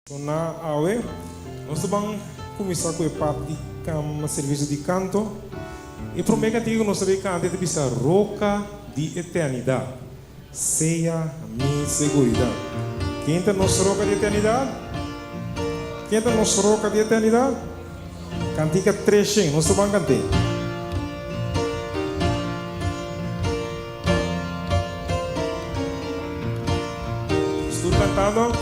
So na awe nos ta ban kuminsá ku e part di servisio di kanto. E promé kantika ku nos ta bay kanta e ta bisa Roka di Eternidat, sea mi seguridat. Ken ta nos roka di eternidat? Ken ta nos roka di eternidat? Kantika treshen, nos ta ban kant'é. Nos tur kantando.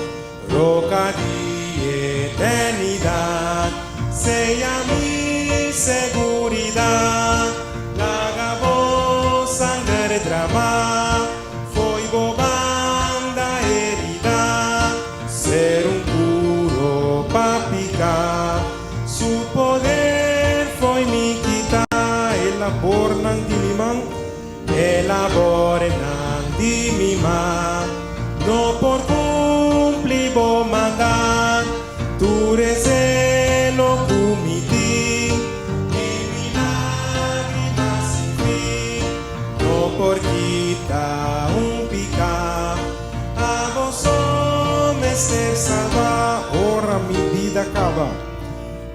Roka di eternidat, sea mi seguridat, laga bo sanger drama fo'i bo banda herida, ser un puro pa piká, su poder fo'i mi kita, e labornan di mi man. E labornan di mi man no por cumpli bo mandat, tur e zelo cu mi tin i mi lagrima sin fin no por kita un pica, abo so mester salba. Ora mi bida caba,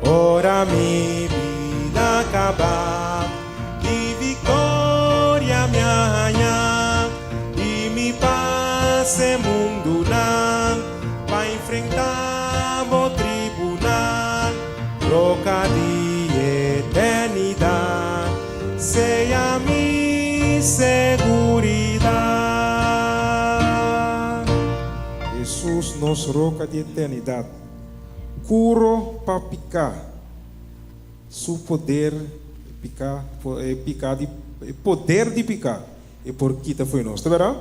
ora mi bida caba. Di victoria mi a haña i mi pas e mundunan pa enfrenta bo tribunal. Roca di eternidad, sea mi seguridad. Jesus nos roca di eternidad, curo pa pica. Su poder pica, e pica di, e poder di pica e por kita fo'i nos. Ta berdad?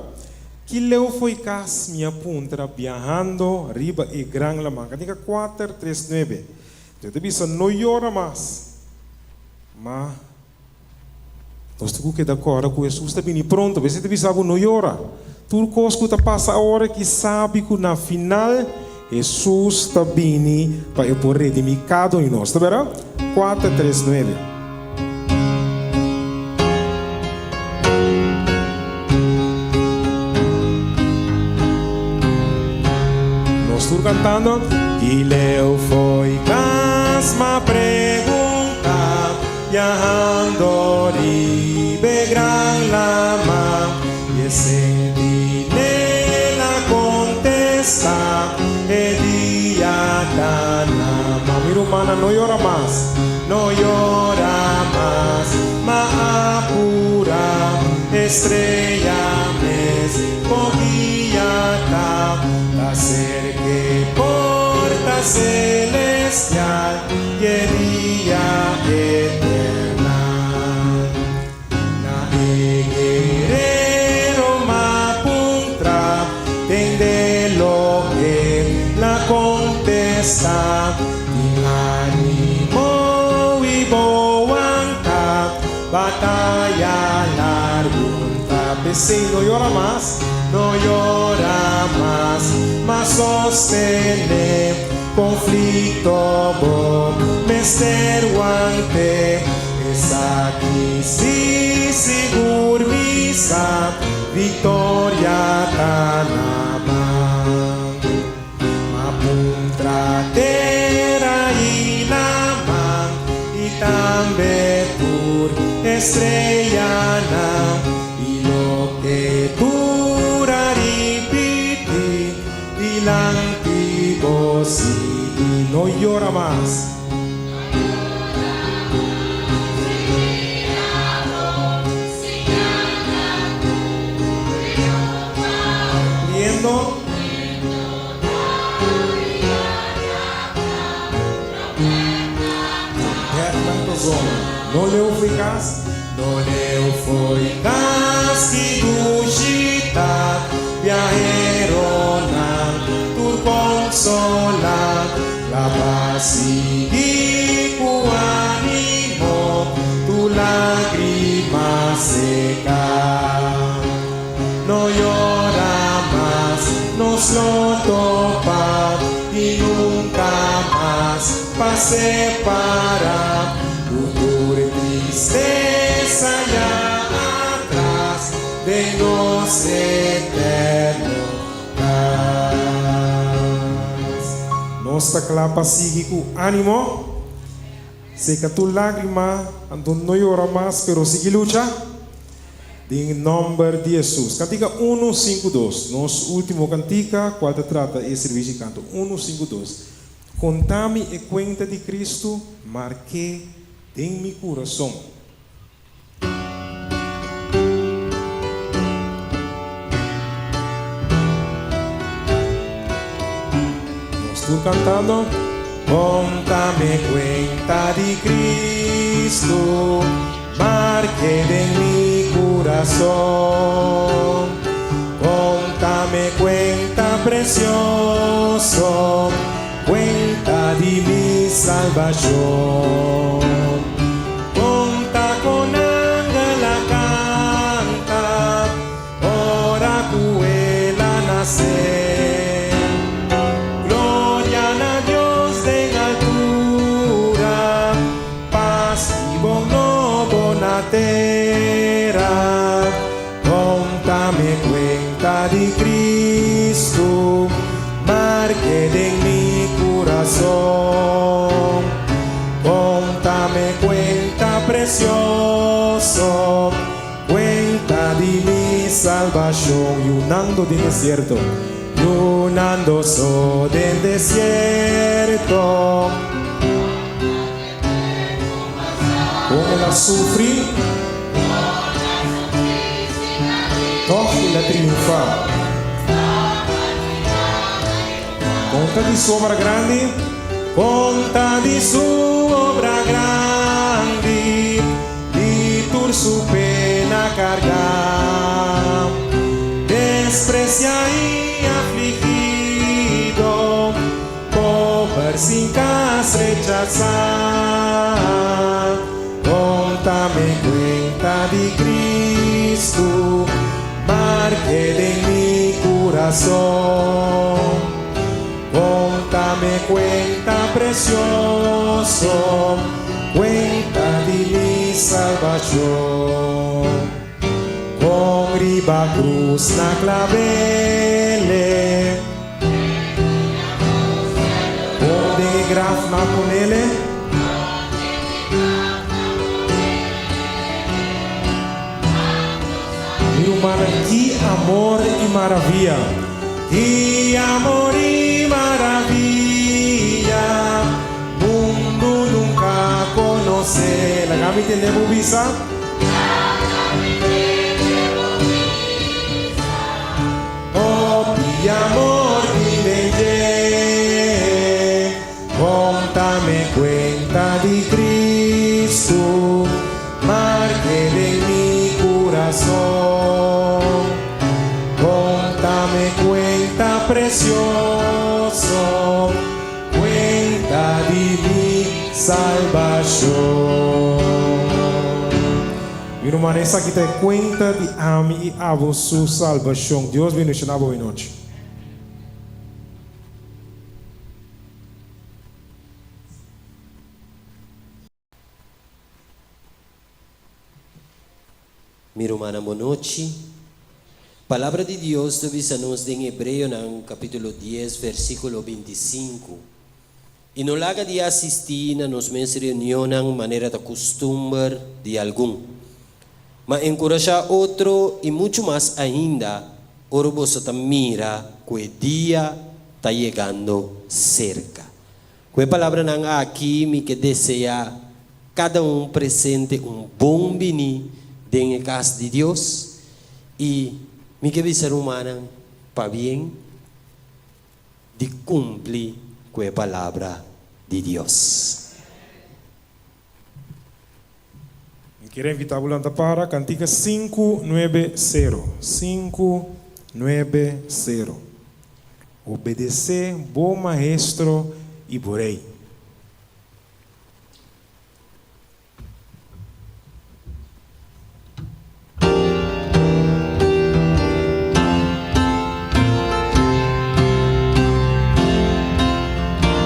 Ki leu fo'i cas mi a puntra biahando riba e gran laman? Cantica kuater, tres, nuebe. Dios ta bisa, No yora mas, ma nos tin cu keda corda cu Jesus ta bini pronto. Bes e ta bisa bo, No yora. Tur cos cu ta pasa awor aki sabi cu na final Jesus ta bini pa e por redimi cada un di nos. Ta bera? Cuater, tres, nuebe. Nos tur cantando. Ki leu fo'i cas m'a pregunta. Viahando riba e gran lama i e sentinela kontestá, E dia ta na man. Mi rumannan, no yora mas, no yora mas, ma apurá, e strea mes bo guia ta, ta serka e porta selestial. I e dia eterna. Na e guerero m'a puntra, tende loke la contesta, Tin animo i bo wanta, bataya largu ta. P'esei no yora mas, no yora mas, ma sostene. Conflicto bo mester wante esaki si sigur mi sa victoria ta na man. Ma puntra tera i laman i tambe tur estrellanan i loke tur a ripiti. Dilanti bo sigui no yora mas. Cumpliendo. Trompetnan ta zona. No leu fo'i cas. No leu fo'i cas ki dushi ta. Biaheronan tur consola, la pa sigui cu animo, tur lagrima seca. No yora mas, nos lo topa y nunca mas pa separa, cu tur tristeza ya atras. Den nos eterno cas. Nos ta kla pa sigui ku ánimo. Seka tur lágrima, anto no yora mas, pero sigui lucha. Den nòmber di Hesus. Kantika unu, sinku, dos. Nos último kantika, kual ta trata e sirbishi kanto. Unu, sinku, dos. Konta mi e kuenta di Kristu, mark'é den mi kurason. Nos tur cantando. Conta mi cuenta di Cristo, marke den mi curason. Conta mi cuenta precioso, Cuenta di mi salbacion. Conta con angel a canta, ora cu el a nace. Gloria na Dios den altura, paz y bon nobo na tera. Conta mi cuenta di Cristo, marke den mi curason. Conta mi cuenta precioso, cuenta di mi salbacion. Yunando den desierto, yunando so den desierto. Kon el a sufri, tòg el a triunfá. Konta di su obra grandi. Konta di su obra grandi, di tur su pena kargá. Despresiá i afligido. Pober sin kas rechasá. Konta mi kuenta di Kristu, mark'é den mi kurason. Konta mi kuenta presioso, kuenta di mi salbashon. Kon riba krus na klab'Ele. Kon den e graf nan ponele. Mi rumannan ki amor i maravia. Ki amor i maravia mundu nunka konosé. Laga mi tende bo bisa. Hopi amor tin den dje. Contame cuenta di Cristo, marke den mi curason. Contame cuenta precioso, cuenta di mi salbacion. Mi ruman, esaki ta e kuenta di ami i abo su salbashon. Dios bendishoná bo inochi. Mi rumannan bo nochi. Palabra di Dios ta bisa nos den Hebreonan capítulo dies versículo 25. I no laga di asistí na nos mes reunionnan manera ta kustumber di algun, ma enkurashá otro i muchu mas ainda ora boso ta mira ku e dia ta yegando serka. Ku e palabranan aki mi ke deseá kada un presente un bon biní den e kas di Dios i mi ke bisa rumannan pabien. Di kumpli ku e palabra di Dios. Mi kier invita bo lanta para kantika sinku nuebe sero, sinku nuebe sero. Obedesé bo maestro i bo rei.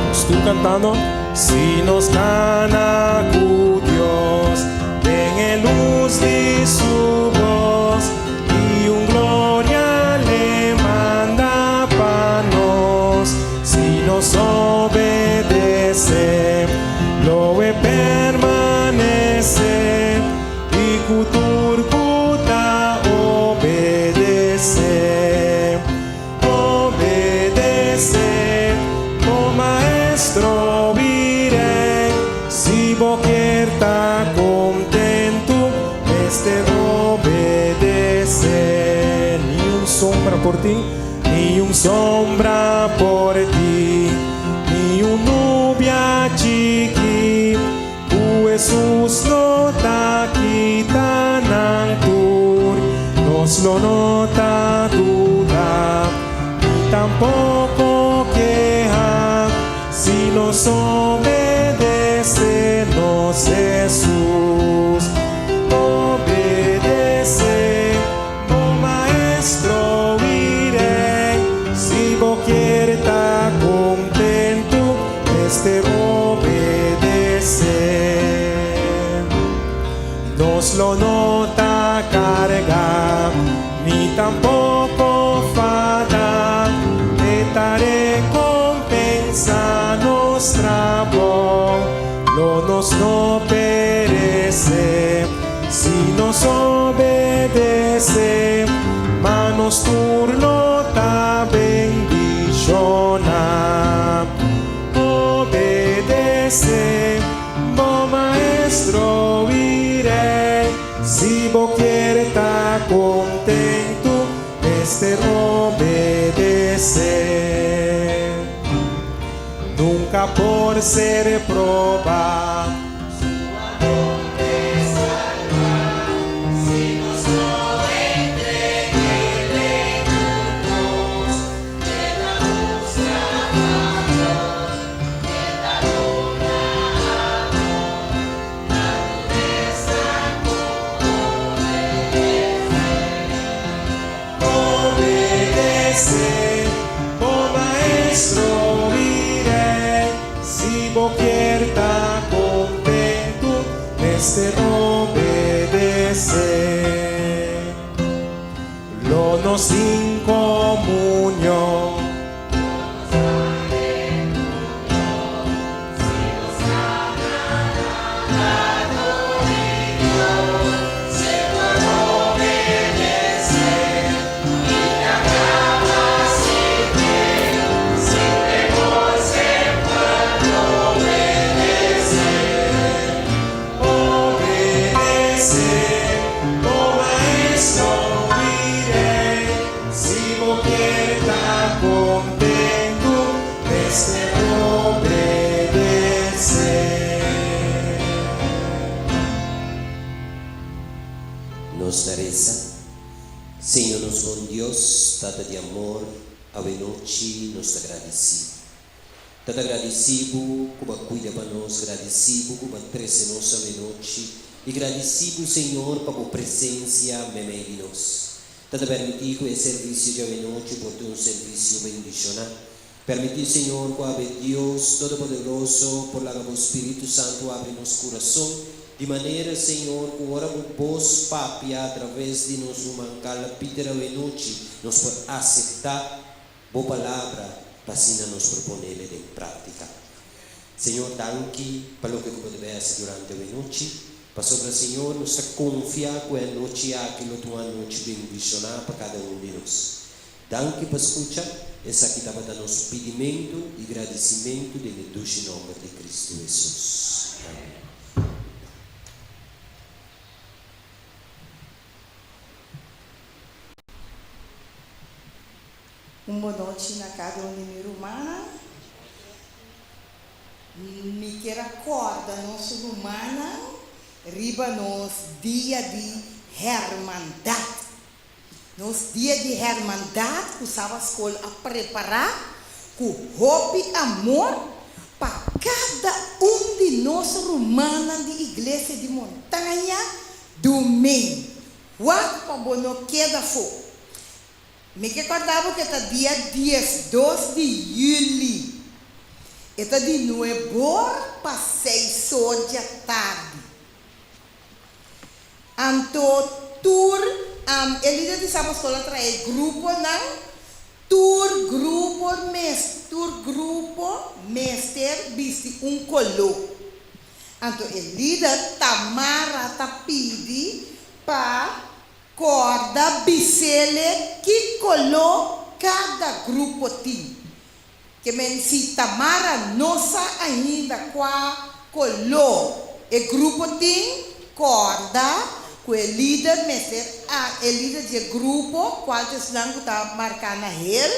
Nos tur cantando. Si nos cana cu Dios den e luz di su voz y un gloria le manda pa nos si nos obedece. Obedesé, obedesé, bo maestro i rei. Si bo kier ta kontentu, mester obedesé. Ni un sombra por tin, ni un sombra por tin, ni un nubia chikí. Ku Hesus no ta kita nan tur, nos lo no ta duda, ni tampoko keha, si nos obedesé nos Hesus. Obedesé, bo maestro i rei, si bo kier ta kontentu, mester obedesé. Nos lo no ta karga, ni tampoko fada, e ta rekompensá nos trabou, lo nos no peresé, si nos obedesé, ma nos tur lo ta bendishoná. Obedesé, bo maestro i rei, si bo kier ta kontentu, mester obedesé. Nunka por ser probá. Obedesé, bo maestro i rei, si bo kier ta kontentu, mester obedesé. Lo nos tin komunion. Obedesé, bo maestro i rei, si bo kier ta kontentu, mester obedesé. Nos ta resa. Señor nos bon Dios, Tata di amor, awe nochi nos ta gradisí. Tata gradisí bo ku bo a kuida pa nos, gradisí bo ku bo a trese nos awe nochi i gradisí bo Señor pa bo presensia meimei di nos. Tata permití ku e servisio di awe nochi por ta un servisio bendishoná. Permití Señor ku awe Dios Todopoderoso por laga bo Spiritu Santu abri nos kurason di manera Señor ku ora bo bos papia atraves di nos ruman Carla Pieter awe nochi nos por aseptá Bo palabra pa asina nos por ponele den práktika. Señor danki pa loke ku bo ta bay hasi durante awe nochi, pasobra Señor nos ta konfia ku e anochi aki lo ta un anochi bendishoná pa kada un di nos. Danki pa skucha, esaki tabata nos pidimentu i gradisimentu den e dushi nòmber di Kristu Hesus. Amèn. Un bonochi na kada un di mi rumannan. Mi kier a kòrda nos rumannan riba nos dia di hermandat. Nos dia di hermandat ku Saba Skol a prepará ku hopi amor pa kada un di nos rumannan di Iglesia di Montaña Duming. Wak pa bo no keda afó. Mi ke kòrda bo ku e ta dia diesdos di yüli. E ta di nuebor pa seisor djatardi. Anto tur e lider di Saba Skol a trae gruponan, tur grupo mes tur grupo mester bisti un koló. Anto e lider Tamara ta pidi pa. Kòrda bis'ele ki koló kada grupo tin. Ke men si Tamara no sa ainda kua koló e grupo tin, kòrda ku e lider mester a e lider di e grupo, kual ta esnan ku ta marká na hel,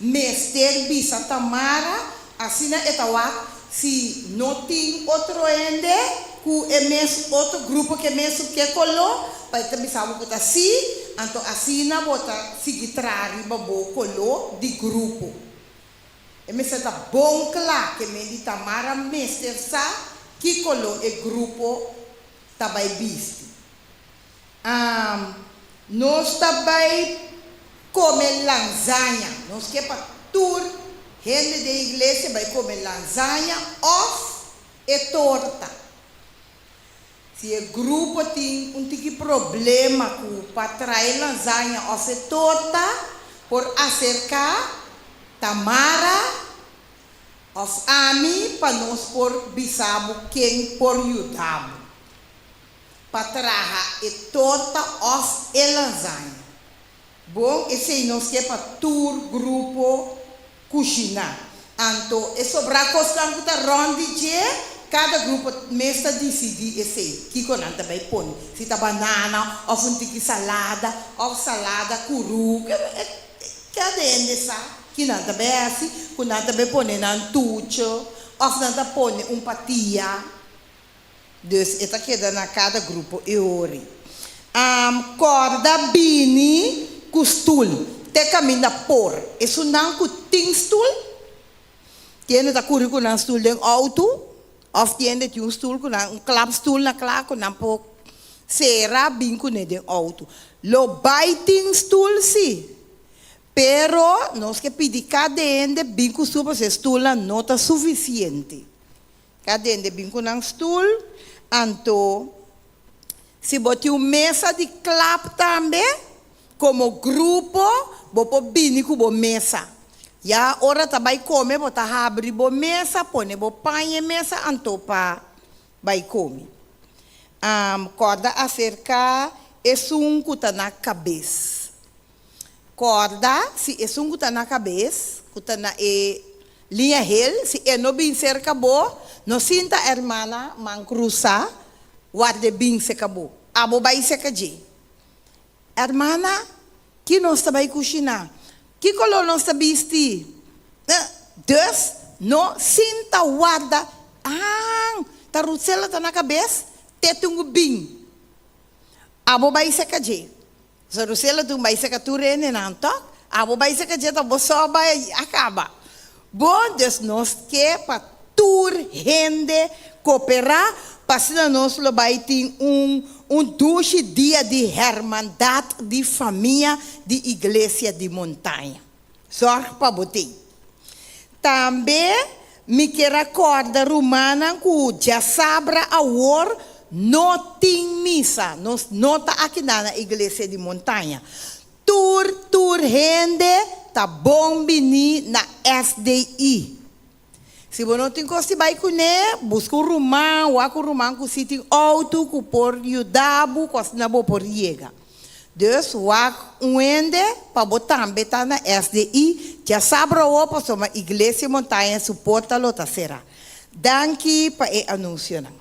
mester bisa Tamara, asina e ta wak si no tin otro hende ku e mes otro grupo ku e mesun ke koló, pa e ta bisa bo ku ta sí, anto asina bo ta sigui traha riba bo koló di grupo. E mester ta bon kla ke men di Tamara mester sa ki koló e grupo ta bai bisti. Am, nos ta bai kome lanzaña. Nos ke pa tur hende den iglesia bai kome lanzaña òf e torta. Si e grupo tin un tiki problema ku pa trae lanzaña òf e torta, por aserká Tamara òf ami pa nos por bisa bo ken por yuda bo. Pa traha e torta òf e lanzaña. Bon, esei nos ke pa tur grupo kushiná. Anto e sobrá kosnan ku ta rònt di dje, kada grupo mes ta disidí esei, kiko nan ta bai pone, si ta banana òf un tiki salada òf salada kurú, kada hende sa ki nan ta bai hasi, ku nan ta bai pone nan tucho òf nan ta pone un patia. Dus e ta keda na kada grupo e ori. Am kòrda bini ku stul te kaminda por. Esunnan ku tin stul, tiende ta kuri ku nan stul den outo òf tiende tin un stul ku nan, un klapstul na kla ku nan por sera bin kuné den outo. Lo bai tin stul sí, pero nos ke pidi kada hende bin ku stul pasobra e stulnan no ta sufisiente. Ta dende bin ku nan stul, anto si bo tin un mesa di klap tambe, komo grupo bo por bini ku bo mesa. Ya ora ta bai kome bo ta habri bo mesa, pone bo pan e mesa anto pa bai kome. Kòrda aserká esun ku ta na kabes. Kòrda, si esun ku ta na kabes, ku ta na e liña hel, si e no bin serka bo, no sinta hermana man krusá, ward'é bin serka bo. Abo bai serka dje. Hermana, ki nos ta bai kushiná? Ki koló nos ta bisti? Dus, no sinta warda, Aan, ta Rutsela ta na kabes, te tin ku bin. Abo bai serka dje. So Rusela tun bai seka tur hendenan tok? Abo bai seka dje ta bo so bai a kaba. Bon, dus nos ke pa tur hende koperá pa asina nos lo bai tin un un dushi dia di hermandat di famia di Iglesia di Montaña. Zorg pa bo tin. Tambe mi kier a kòrda rumannan ku djasabra awor no tin misa. Nos no ta akiná na Iglesia di Montaña. Tur tur hende ta bon biní na SDI. Si bo no tin kos di bai kuné, buska un ruman, wak un ruman ku si tin outo ku por yuda bo ku asina bo por yega. Dus wak un hende pa bo tambe ta na SDI djasabra awo pasobra Iglesia Montaña su porta lo ta sera. Danki pa e anunsionan.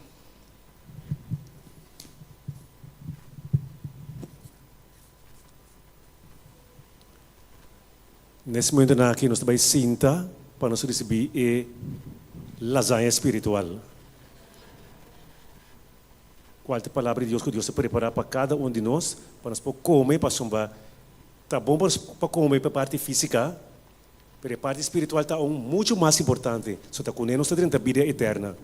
Nes momentonan aki nos ta bai sinta pa nos risibí e lazaña spiritual, kual ta e Palabra di Dios ku Dios a prepará pa kada un di nos pa nos por kome, pasobra ta bon pa nos pa kome pa e parti físika, pero e parti spiritual ta aun muchu mas importante, so ta kuné nos ta drenta bida eterna.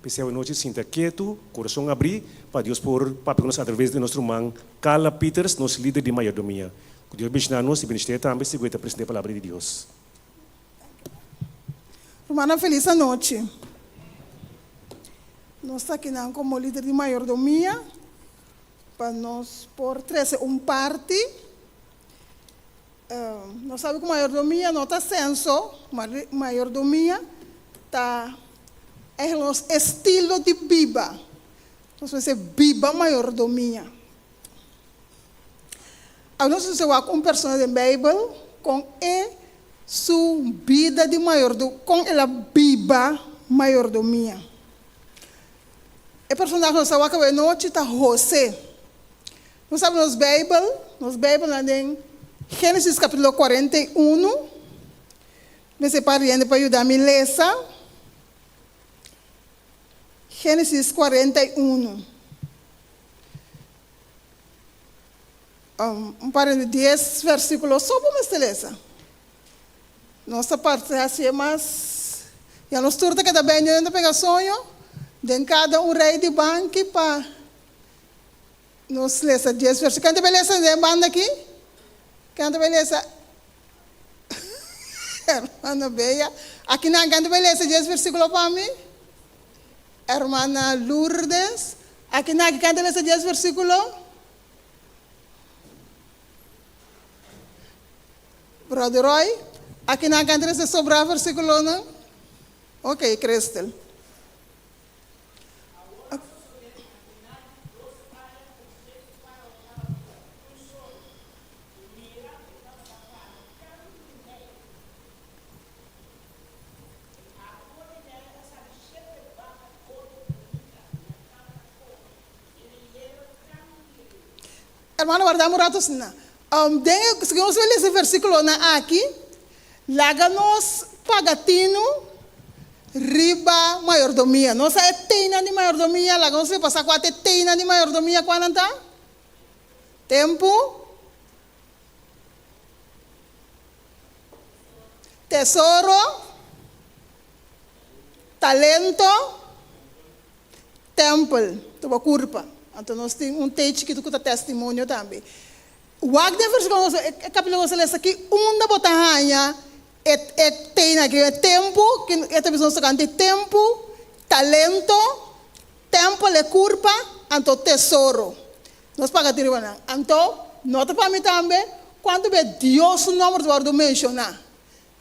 P'esei awanochi sinta ketu, kurason abrí, pa Dios por papia ku nos atraves di nos ruman Carla Pieters, nos lider di mayordomia. Ku Dios benshoná nos i bendish'é tambe segun e ta presentá e Palabra di Dios. Rumannan felis anochi. Nos ta akinan komo lider di mayordomia pa nos por trese un parti. Nos sabi ku mayordomia no ta senso, mayordomia ta eigenlijk nos estilo di biba. Nos mester biba mayordomia. Awe nos mester wak un persona den Beibel kon e su bida di mayordo, kon el a biba mayordomia. E personahe nos ta wak awe nochi ta Hosé. Nos abri nos Beibel, nos Beibelnan den Génesis kapítulo 41. Mester pariente pa yuda mi lesa. Génesis 41. Un par di dies versíkulo so bo mester lesa. Nos ta parti hasié mas, ya nos tur ta keda bèn djun ta pega soño den kada un rei di banki pa nos lesa dies versíkulo. Ken ta bai lesa den banda aki? Ken ta bai lesa? Hermana Bea. Akinan ken ta bai lesa dies versíkulo pa mi? Hermana Lourdes. Akinan ken ta lesa dies versíkulo? Brother Roy, akinan kan trese sobrá versíkulonan? Ok, Christel. Hermano, warda un rato asina. Den e, si nos bai lesa e versikulonan aki, laga nos paga tinu riba mayordomia. Nos sa e teinan di mayordomia, laga nos repasá kua ta e teinan di mayordomia, kua nan ta? Tempu, tesoro, talento, Tempel, ta bo kurpa. Anto nos tin un tei chikitu ku ta testimonio tambe. Wak den versíkulo nos, e kapítulo ku nos a lesa aki, unda bo ta haña e e teinan aki? E tempu, e ta bisa nos tokante tempu, talento, tempel, e kurpa, anto tesoro. Nos paga tin riba nan. Anto, nota pa mi tambe, kuantu be Dios su nòmber ta wòrdu menshoná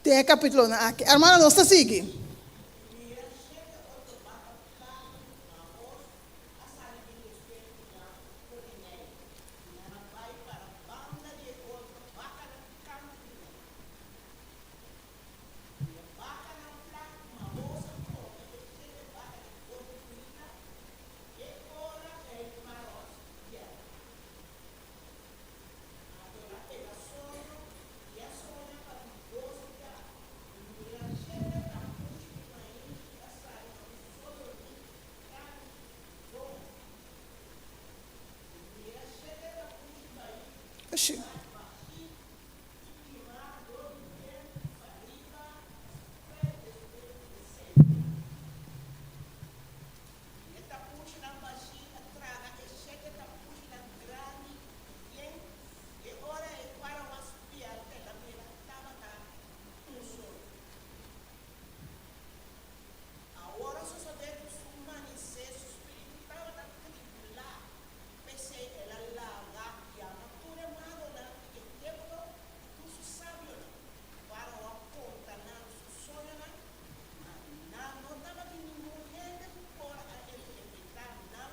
den e kapítulonan aki. Hermano, nos ta sigui. Awor a sosodé ku su manisé su spiritu tabata tribulá, p'esei el a laga yama tur e magonan di Egipto i tur su sabionan. Fárao a konta nan su soñonan, ma nan no tabatin ningun hende ku por a interpretá nan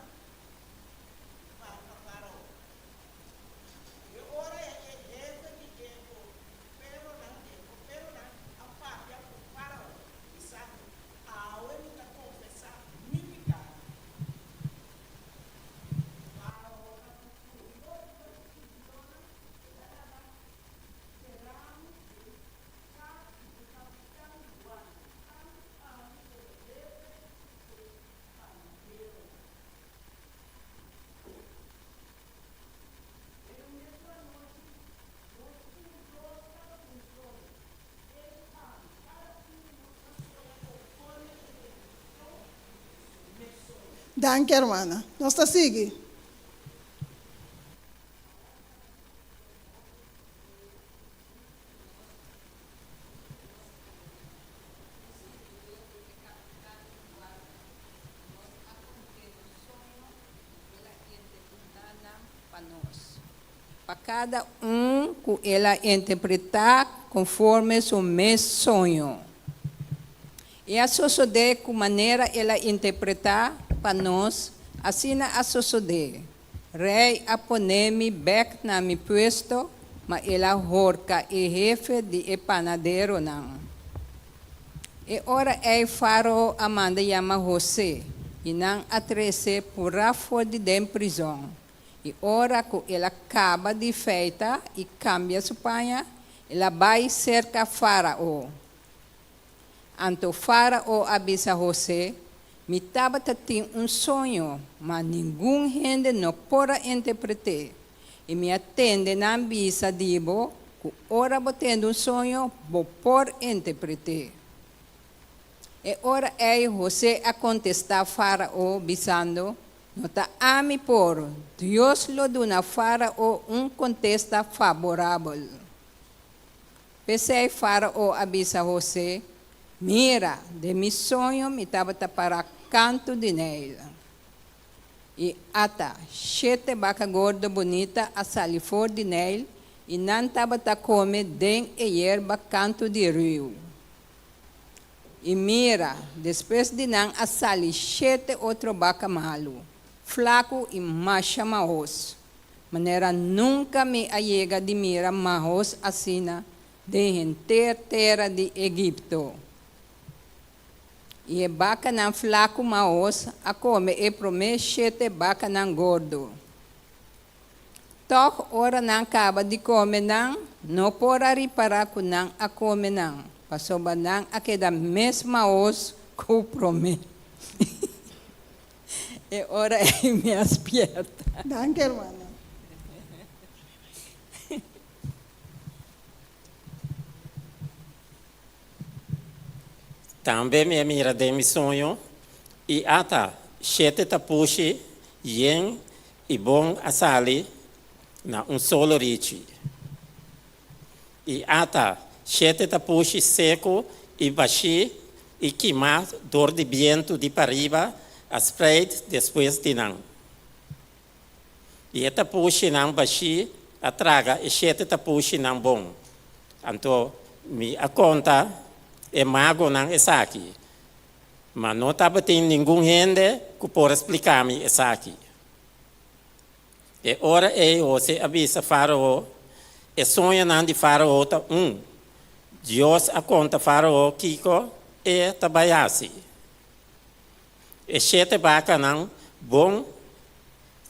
pa Fárao. E ora ei e hefe di e koperonan, e koperonan a papia ku Fárao, bisando, Awe mi ta konfesá mi pikánan. Fárao a furioso ku su sirbidónan, el a laga será mi den kas di su kapitan di guardia, tantu ami komo hefe di su panaderonan. Den un mesun anochi, nos tur dos tabatin soño. El i ami, kada un di nos a soña konforme interpretashon di su mes soño. Danki hermana. Nos ta sigui. Pa nos, pa kada un ku el a interpretá konforme su mes soño. I a sosodé ku manera el a interpretá pa nos, asina a sosodé. Rei a pone mi bèk na mi puesto, ma el a horka e hefe di e panaderonan. E ora ei Fárao a manda yama Hosé, i nan a tres'é purá for di den prizòn. I ora ku el a kaba di feita i kambia su paña, el a bai serka Fárao. Anto Fárao a bisa Hosé, Mi tabata tin un soño, ma ningun hende no por a interpret'é. I mi a tende nan bisa di bo ku ora bo tende un soño, bo por interpret'é. E ora ei Hosé a kontestá Fárao, bisando, No ta ami por, Dios lo duna Fárao un kontesta faborabel. P'esei Fárao a bisa Hosé, Mira, den mi soño mi tabata pará kantu di Neil. I ata, shete baka gordo bunita a sali for di Neil i nan tabata kome den e yerba kantu di riu. I mira, despues di nan a sali shete otro baka malu, flaku i masha mahos. Manera nunka mi a yega di mira mahos asina den henter tera di Egipto. I e bakanan flaku mahos a kome e promé shete bakanan gordo. Tòg ora nan kaba di kome nan no por a ripará ku nan a kome nan, pasobra nan a keda mes mahos ku promé. E ora ei mi a spierta. Danki, hermana. Tambe mi a mira den mi soño, i ata, shete tapushi yen i bon a sali na un solo richi. I ata, shete tapushi seku i bashí i kimá dor di bientu di pariba a spreid despues di nan. I e tapushinan bashí a traga e shete tapushinan bon. Anto mi a konta e magonan esaki, ma no tabatin ningun hende ku por a splika mi esaki. E ora ei Hosé a bisa Fárao, E soñonan di Fárao ta un. Dios a konta Fárao kiko e ta bai hasi. E shete bakanan bon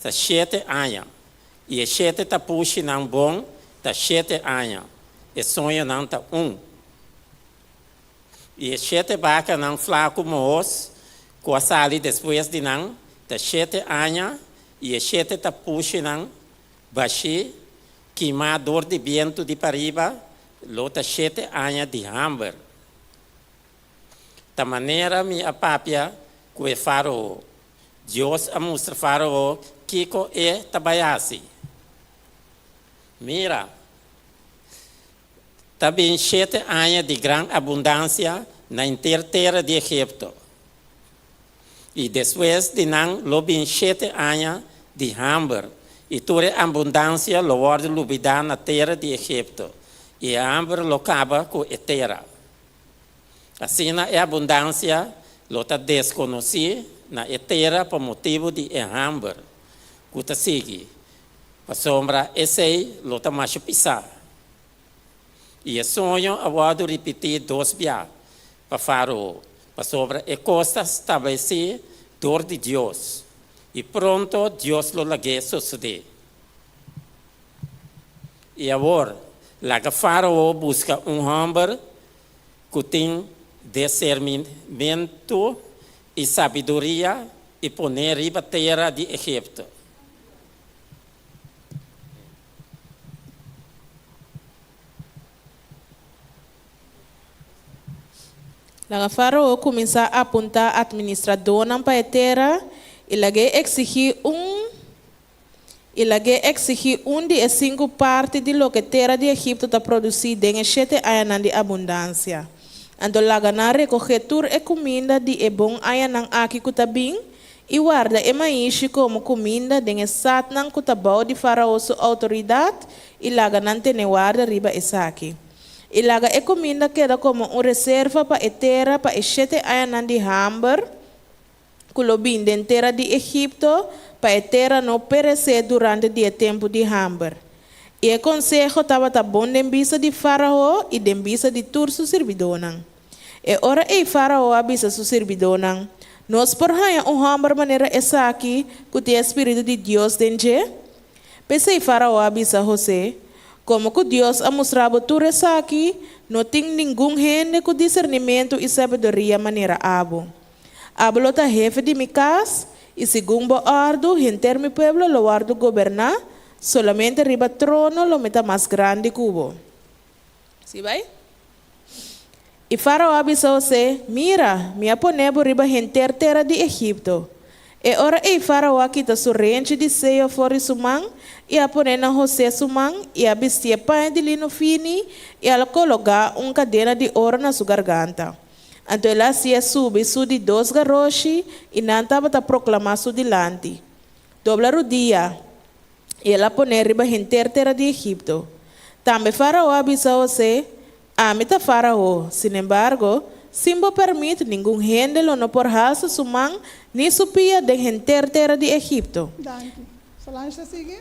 ta shete aña, i e shete tapushinan bon ta shete aña. E soñonan ta un. I e shete bakanan flaku mohos ku a sali despues di nan ta shete aña, i e shete tapushinan bashí, kimá dor di bientu di pariba, lo ta shete aña di hamber. Ta manera mi a papia ku e Fárao. Dios a mustra Fárao kiko e ta bai hasi. Mira! Ta bin shete aña di gran abundansia na henter tera di Egipto. I despues di nan lo bin shete aña di hamber, i tur e abundansia lo wòrdu lubidá na tera di Egipto, i e hamber lo kaba ku e tera. Asina e abundansia lo ta deskonosí na e tera pa motibu di e hamber ku ta sigui, pasobra esei lo ta masha pisá. I e soño a wòrdu ripití dos bia pa Fárao, pasobra e kos ta stablesí dor di Dios, i pronto Dios lo lag'é sosodé. I awor, laga Fárao buska un hòmber ku tin disernimentu i sabiduria i pon'é riba tera di Egipto. Laga Fárao kuminsá apuntá atministradónan pa e tera i lag'é eksigí un I lag'é eksigí un di e sinku parti di loke tera di Egipto ta produsí den e shete añanan di abundansia. Anto laga nan rekogé tur e kuminda di e bon añanan aki ku ta bin, i warda e maishi komo kuminda den e satnan ku ta bou di Farao su outoridat, i laga nan tene warda riba esaki. I laga e kuminda keda komo un reserva pa e tera pa e shete añanan di hamber. ku lo bin den tera di Egipto, pa e tera no peresé durante di e tempu di hamber. I e konseho tabata bon den bista di Fárao i den bista di tur su sirbidónan. E ora ei Fárao a bisa su sirbidónan, Nos por haña un hòmber manera esaki ku tin e spiritu di Dios den dje? P'esei Fárao a bisa Hosé, Komo ku Dios a mustra bo tur esaki, no tin ningun hende ku disernimentu i sabiduria manera abo. Abo lo ta hefe di mi kas, i segun bo òrdu henter mi pueblo lo wòrdu goberná, solamente riba trono lo mi ta mas grandi ku bo. Si bai? I Fárao a bisa Hosé, Mira, mi a pone bo riba henter tera di Egipto. E ora ei Fárao a kita su renchi di seyo for di su man i a pon'é na Hosé su man i a bistié paña di lino fini i a kologá un kadena di oro na su garganta. Anto el a hasié subi su di dos garoshi i nan tabata proklamá su dilanti, Dobla rudia! I el a pon'é riba henter tera di Egipto. Tambe Fárao a bisa Hosé, Ami ta Fárao, sinembargo, sin bo pèrmit ningun hende lo no por halsa su man ni su pia den henter tera di Egipto. Danki. Solange ta sigui.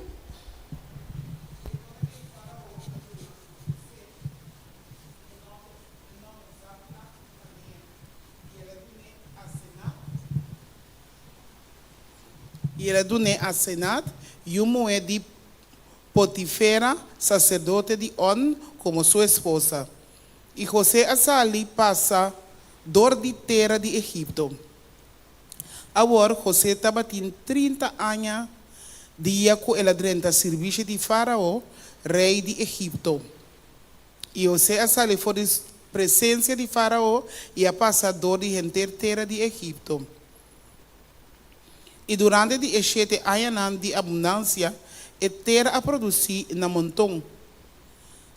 I el a dun'é Asenat, yu muhé di Potifera, saserdote di On, komo su esposa. I José a sali pasa dor di tera di Egipto. Awor José tabatin trinta aña dia ku el a drenta sirbishi di Fárao, rei di Egipto. I José a sali for di presensia di Fárao i a pasa dor di henter tera di Egipto. I durante di e shete añanan di abundansia, e tera a produsí na monton.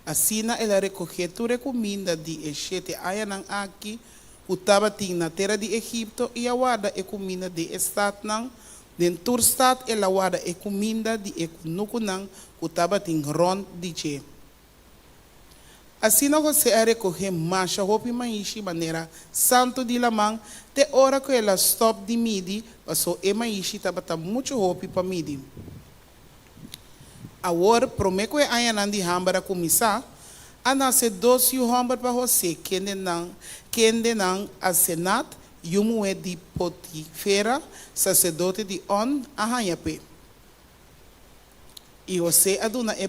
Asina el a rekogé tur e kuminda di e shete añanan aki ku tabatin na tera di Egipto i a warda e kuminda den e statnan, den tur stat el a warda e kuminda di e kunukunan ku tabatin rònt di dje. Asina José a rekohé masha hopi maishi manera santu di laman te ora ku el a stòp di midi, pasó e maishi tabata muchu hopi pa midi. Awor, promé ku e añanan di hamber a kuminsá, a nase dos yu hòmber pa José, kendenan kendenan Asenat, yu muhé di Potifera, saserdote di On, a haña p'e. I José a duna e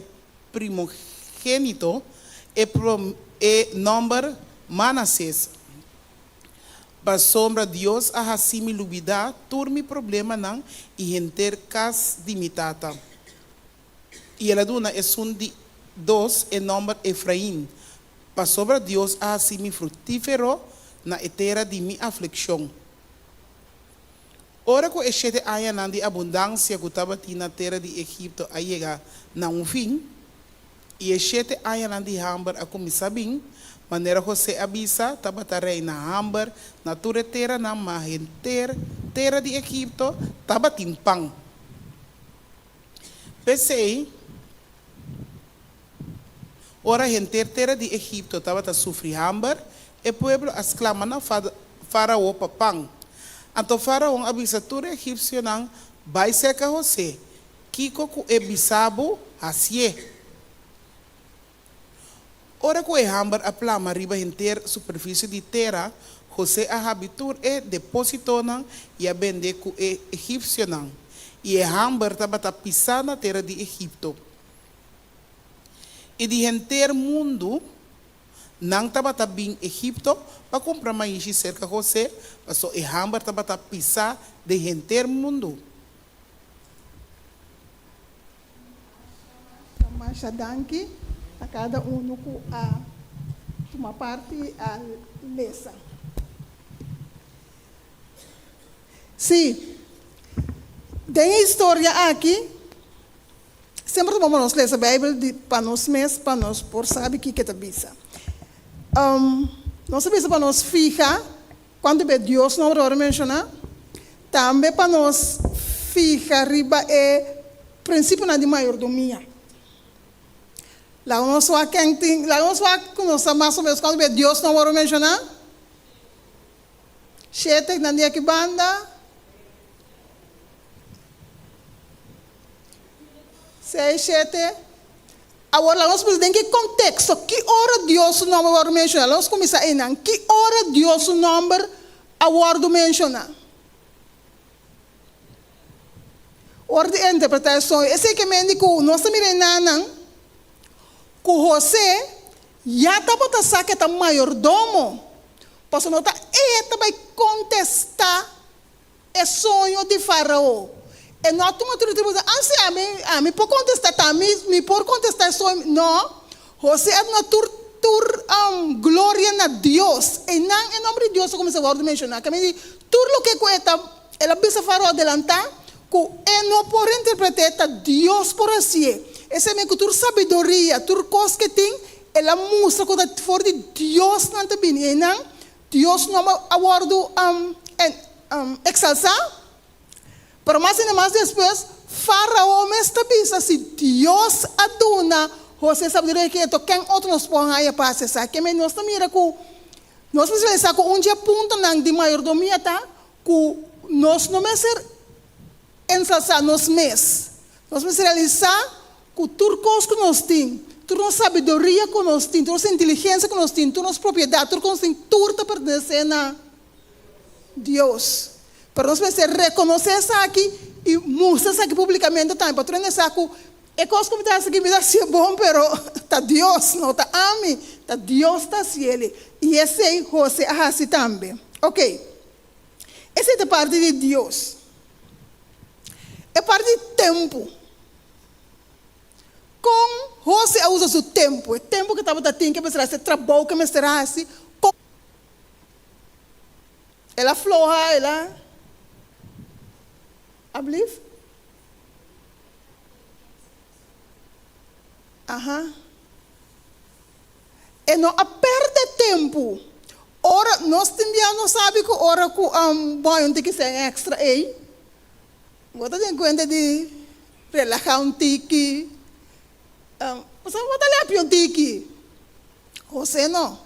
primogénito e e nòmber Manases, pasobra Dios a hasi mi lubidá tur mi problemanan i henter kas di mi tata. I el a duna esun di dos e nòmber Efrain, pasobra Dios a hasi mi frutífero na e tera di mi aflikshon. Ora ku e shete añanan di abundansia ku tabatin na tera di Egipto a yega na un fin, i e shete añanan di hamber a kuminsá bin, manera José a bisa, tabata reina hamber na tur e teranan, ma henter tera di Egipto tabatin pan. P'esei, ora henter tera di Egipto tabata sufri hamber, e pueblo a sklama na Fárao pa pan. Anto Fáraon a bisa tur e egipsionan, Bai serka Hosé, kiko ku e bisa bo, hasié. Ora ku e hamber a plama riba henter superfisie di tera, Hosé a habri tur e depósitonan i a bende ku e egipsionan. I e hamber tabata pisá na tera di Egipto. I di henter mundu nan tabata bin Egipto pa kumpra maishi serka José, paso e hamber tabata pisá den henter mundu. Masha danki na kada unu ku a tuma parti a lesa. Sí, den e historia aki Semper ta bon pa nos lesa Bijbel di pa nos mes pa nos por sabi kiko e ta bisa. Nos ta bisa pa nos fiha kuantu be Dios nomber ta wòrdu menshoná, tambe pa nos fiha riba e prinsipionan di mayordomia. Laga nos wak ken tin, laga nos wak ku nos sa mas o menos kuantu be Dios nomber wòrdu menshoná. Shete, nan di aki banda. Seis, shete. Awor laga nos pensa den ki konteksto, ki ora Dios su nòmber a wòrdu menshoná? Laga nos kuminsá einan. Ki ora Dios su nòmber a wòrdu menshoná? Ora di interpretá e soño. Esei ke men di ku nos ta mira enanan ku Hosé ya tabata sa ku e ta mayordomo, pasobra no ta e ta bai kontestá E soño di Farao. E no a tuma tur e tribu di Ansi ami, ami por kontestá ta mi, mi por kontestá e soño. No, Hosé a duna tur tur gloria na Dios. Einan e nòmber di Dios a kuminsá wòrdu menshoná. Kaminda di tur loke ku e ta, el a bisa Farao adelantá ku e no por interpret'é, ta Dios por hasié. Esei men ku tur sabiduria, tur kos ku e tin, el a mustra ku ta for di Dios nan ta bini. Einan Dios no a wòrdu eksalsá, pero mas i mas despues Fárao mes ta bisa, Si Dios a duna Hosé sabiduria aki, anto ken otro nos por haña pa hasi esaki? Keme nos ta mira ku nos mester realisá ku un dje puntonan di mayordomia ta ku nos no mester ensalsá nos mes. Nos mester realisá ku tur kos ku nos tin, tur nos sabiduria ku nos tin, tur nos inteligensia ku nos tin, tur nos propiedat, tur ku nos tin, tur ta pertenesé na Dios. Pero nos mester rekonosé esaki i mustra esaki públikamente tambe, pa tur hende sa ku e kos ku mi ta hasi aki, mi ta hasié bon, pero ta Dios, no ta ami, ta Dios ta hasié. I esei José a hasi tambe. Oke. Esei ta parti di Dios. E parti di tempu. Kon Hose a usa su tempu? E tempu ku e tabata tin ku e mester hasi e trabou ku e mester hasi, kon el a floha, el a ablief? Aha. E no a perde tempu. Ora, nos tin bia no sabi ku ora ku bo haña un tiki sèn èkstra ei, bo ta den kuenta di relahá un tiki, pasobra bo ta lepia un tiki. José no.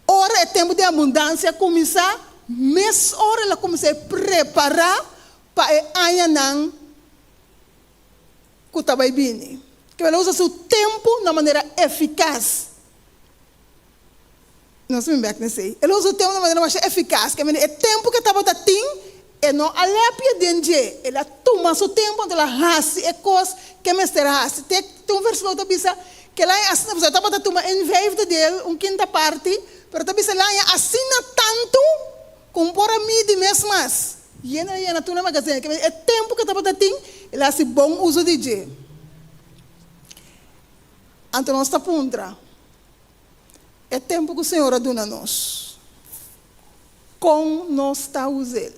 Ora e tempu di abundansia a kuminsá, mesora el a kuminsá e prepará pa e añanan ku ta bai bini. Ke el a usa su tempu na manera efikas. Nos bin bek na esei. El a usa su tempu na manera masha efikas. Ke manera e tempu ke tabata tin, e no a lepia den dje. El a tuma su tempu anto el a hasi e kos ke mester a hasi. Te tin un versíkulo ta bisa ke el a haña asina, pasobra e tabata tuma un vijfde deel, un kinta parti, pero ta bisa el a haña asina tantu ku un por a midi mes mas. Yena a yena tur na magazin. Ke manera e tempu ke tabata tin, el a hasi bon uso di dje. Anto nos ta puntra. E tempu ku Señor a duna nos, kon nos ta us'el?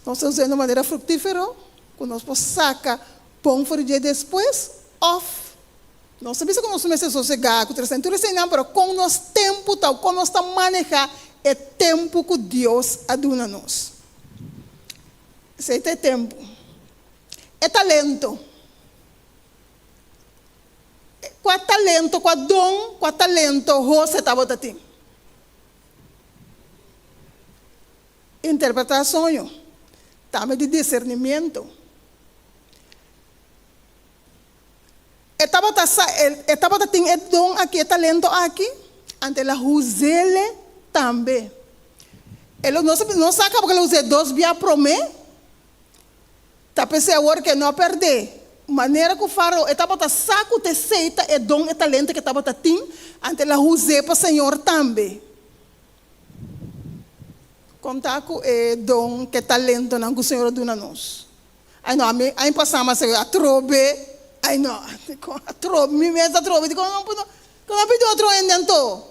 Nos ta us'el na un manera fruktífero, ku nos por saka bon for di dje despues? Òf nos ta bisa ku nos mester sosegá ku trasnan tur eseinan, pero kon nos tempu ta, kon nos ta manehá e tempu ku Dios a duna nos? Esei ta e tempu, e talento. Kua talento, kua don, kua talento Hose tabata tin? Interpretá soño, tambe di disernimiento. E tabata sa, e tabata tin e don aki, e talento aki, anto el a huz'ele tambe. El, nos, nos sa kaba ku el a huz'é dos bia promé. Ta p'esei awor ku e no a pèrdè. Manera ku Fárao e tabata sa ku ta esei ta e don, e talento ku e tabata tin, anto el a huz'é pa Señor tambe. Kon ta ku e don, ku e talentonan ku Señor a duna nos? Ai no, ami aña pasá mi a sigi atrobe, ai no, atrobe, mi mes atrobe, dikon no no a pidi otro hende anto?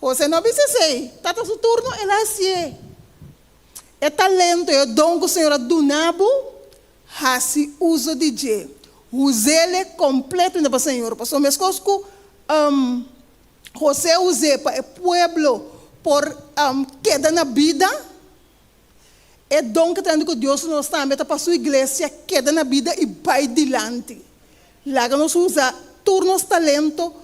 José no a bisa esei, tata su turno el a hasié. E talento, e don ku Señor a duna bo, hasi uso di dje. Us'el kompletamente pa Señor. Pasobra meskos ku José a us'é pa e pueblo por keda na bida, e don ku ta ku Dios duna nos tambe ta pa su iglesia keda na bida i bai dilanti. Laga nos usa tur nos talento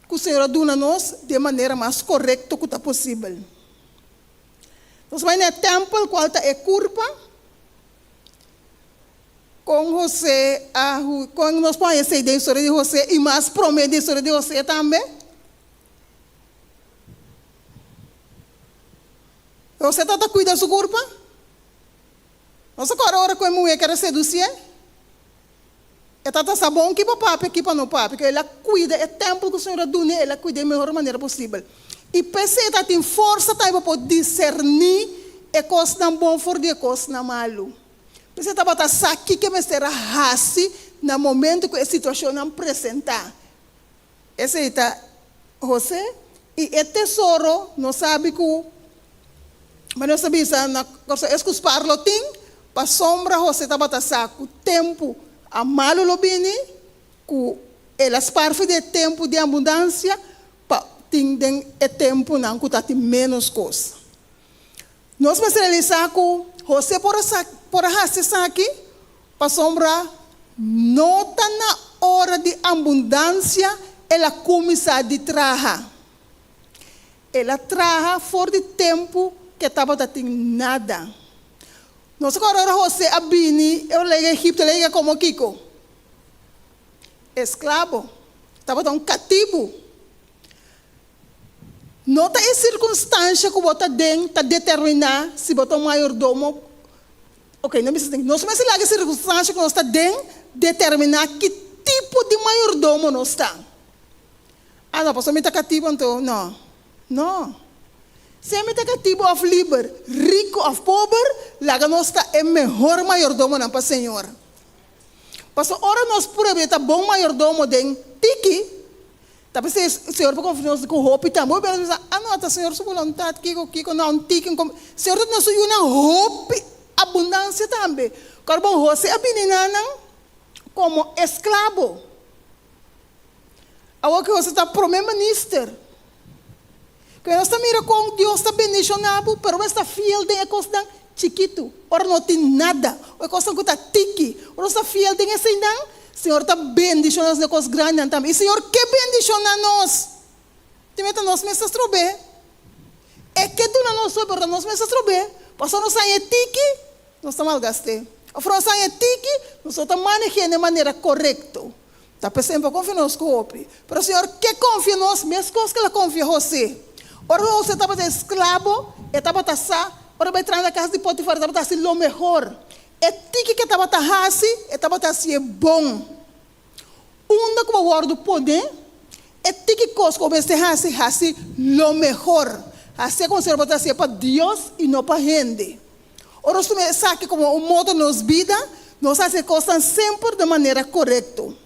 ku Señor a duna nos di e manera mas korekto ku ta posibel. Nos bai na e tèmpel kual ta e kurpa. Kon José a hu, kon nos por haña esei den historia di José i mas promé den historia di José tambe? José tabata kuida su kurpa? Nos a kòrda ora ku e muhé kere sedusié? E tabata sa bon ki pa papia, ki pa no papia, ku el a kuida e tèmpel ku Señor a dun'é, el a kuida e mehor manera posibel. I p'esei e tabatin forsa tambe pa por diserní e kosnan bon for di e kosnan malu. P'esei e tabata sa kiko e mester a hasi na momento ku e situashonnan presentá. Esei ta José. I e tesoro, nos sabi ku, manera nos ta bisa na Kòrsou, es ku spar lo tin, pasobra José tabata sa ku tempu a malu lo bini, ku el a spar for di e tempu di abundansia pa tin den e tempunan ku ta tin ménos kos. Nos mester realisá ku José por a sa por a hasi esaki pasobra no ta na ora di abundansia el a kuminsá di traha. El a traha for di tempu ku e tabata tin nada. Nos a kòrda ora José a bini e ora el a yega Egipto el a yega komo kiko? Esklabo. Tabata un katibu. No ta e sirkunstansha ku bo ta den ta determiná si bo ta un mayordomo. Oke, no bisa asina. Nos mester laga e sirkunstansha ku nos ta den determiná ki tipo di mayordomo nos ta. Ah, no, pasobra mi ta katibu anto. No. No. Sea mi ta katibu òf liber, riku òf pober, laga nos ta e mehor mayordomonan pa Señor. Pasobra ora nos prueba di ta bon mayordomo den tiki, Ta p'esei Señor por konfia nos ku hopi tambe. Hopi bes nos bisa, Ah no, ta Señor su boluntat, kiko, kiko, no, un tiki, un kom. Señor ta duna su yunan hopi abundansia tambe. Kòrda bon, Hosé a bini na nan komo esklabo. Awor ku Hosé ta promé minister. Ku nos ta mira kon Dios ta bendishoná bo, pero bo esta fiel den e kosnan chikitu, ora no tin nada, o e kosnan ku ta tiki. Ora nos ta fiel den eseinan, Señor ta bendishoná nos den e kos grandinan tambe. I Señor ke bendishoná nos? Tin meta nos mes ta strob'é. E ke duna nos hopi, pero ta nos mes ta strob'é. Pasobra nos haña e tiki, nos ta malgast'é. Òf nos haña e tiki, nos no ta maneh'é na e manera korekto. Ta p'esei bo konfia nos ku hopi. Pero Señor ke konfia nos meskos ku el a konfia José. Ora José tabata esklabo, e tabata sa, ora bai traha na kas di Potifar, e tabata hasi lo mehor. E tiki ku e tabata hasi, e tabata hasié bon. Unda ku bo wòrdu poné, e tiki kos ku bo mester hasi, hasi lo mehor. Hasié komo si bo tabata hasié pa Dios i no pa hende. Ora nos tuma esaki komo un moto den nos bida, nos hasi e kosnan semper den manera korekto.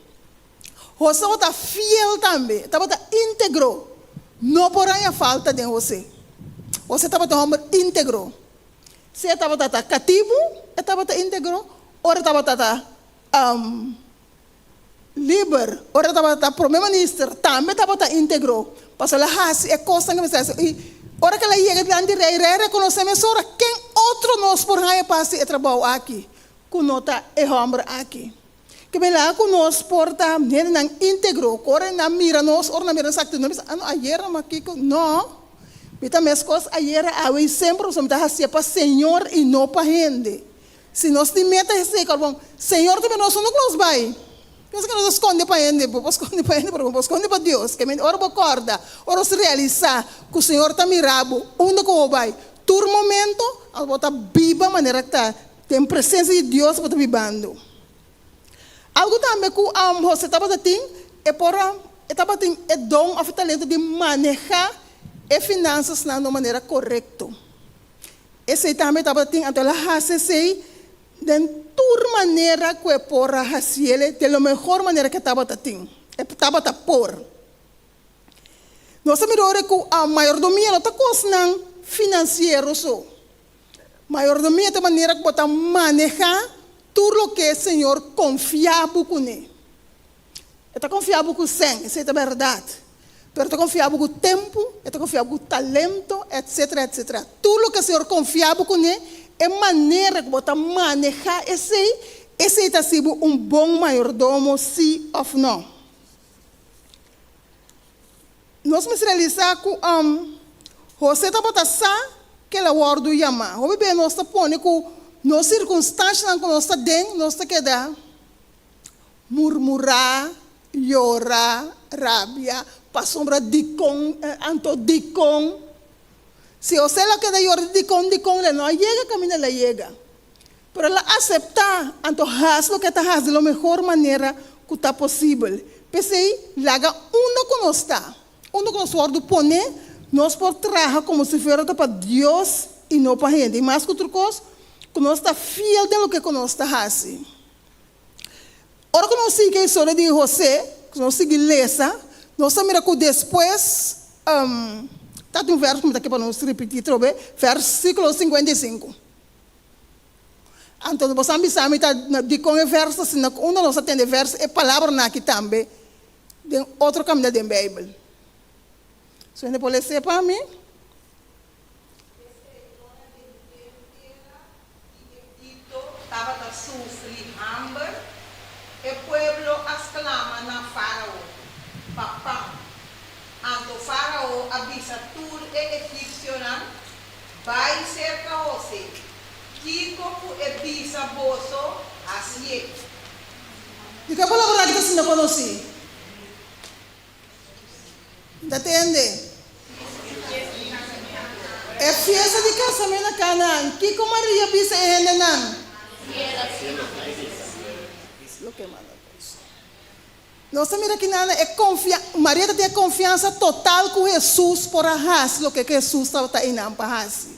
José tabata fiel tambe, e tabata íntegro. No por haña falta den José. José tabata un hòmber íntegro. Si e tabata ta katibu, e tabata íntegro. Ora e tabata ta liber, ora e tabata ta prome minister, tambe tabata íntegro. Pasobra el a hasi e kosnan ku mester hasi. I ora ku el a yega dilanti di rei, rei a rekonosé mesora, Ken otro nos por haña pa hasi e trabou aki ku no ta e hòmber aki? Ke bela ku nos por ta hendenan íntegro, ku ora nan mira nos, ora nan mira nos aktitut, nan bisa, Ah no, ayera mi a kiko. No, mi ta meskos ayera, awe i semper, pasobra mi ta hasié pa Señor i no pa hende. Si nos tin meta esei kor bon, Señor ta mira nos unda ku nos bai. Piensa ku nos ta skonde pa hende, bo por skonde pa hende, pero bo por skonde pa Dios. Ke mente ora bo kòrda, ora bo realisá ku Señor ta mira bo unda ku bo bai tur momento, anto bo ta biba manera ku ta den presensia di Dios bo ta bibando. Algu tambe ku José tabata tin, e por a e tabatin e don òf e talento di manehá e finansasnan na un manera korekto. Esei tambe tabatin, anto el a hasi esei den tur manera ku e por a hasiel den lo mehor manera ku e tabata tin, e tabata por. Nos ta mira ora ku a mayordomia no ta kosnan finansiero so. Mayordomia ta manera ku bo ta manehá tur loke Señor konfia bo kuné. E ta konfia bo ku sèn, esei ta bèrdat. Pero e ta konfia bo ku tempu, e ta konfia bo ku talento, etsetera, etsetera. Tur loke Señor konfia bo kuné, e manera ku bo ta manehá esei, esei ta hasi bo un bon mayordomo, sí òf nò. Nos mester realisá ku José tabata sa ku el a wòrdu yamá. Hopi bes nos ta pone ku. nos sirkunstanshanan ku nos ta den, nos ta keda murmurá, yora, rabia, pasobra dikon, anto dikon. Si José lo keda yora di dikon, dikon, el no a yega kaminda el a yega. Pero el a aseptá, anto hasi loke e ta hasi di lo mehor manera ku ta posibel. P'esei, laga unda ku nos ta, unda ku nos wòrdu poné, nos por traha komo si fuera ta pa Dios i no pa hende. I mas ku tur kos, ku nos ta fiel den loke ku nos ta hasi. Ora ku nos sigui e historia di José, ku nos sigui lesa, nos ta mira ku despues, ta tin un vèrs ku mi ta ke pa nos ripití atrobe, vèrsikulo 55. Anto bo sa bisa mi ta dikon e vèrs ta asina, ku unda nos ta tende vèrs e palabranan aki tambe den otro kaminda den Beibel. Su hende por les'é pa mi? P'esei ora henter tera di Egipto tabata sufri hamber, e pueblo a sklama na Fárao pa pan. Anto Fárao a bisa tur e egipsionan, Bai serka Hosé. Kiko ku e bisa boso, hasié. Di ke palabra aki ta sinta konosí? N ta tende. E fiesta di kasamentu na Kanaan. Kiko Maria bisa e hendenan? Loke manda boso. Nos ta mira kinan e konfia, Maria ta tin e konfiansa total ku Hesus por a hasi loke ku Hesus tabata einan pa hasi.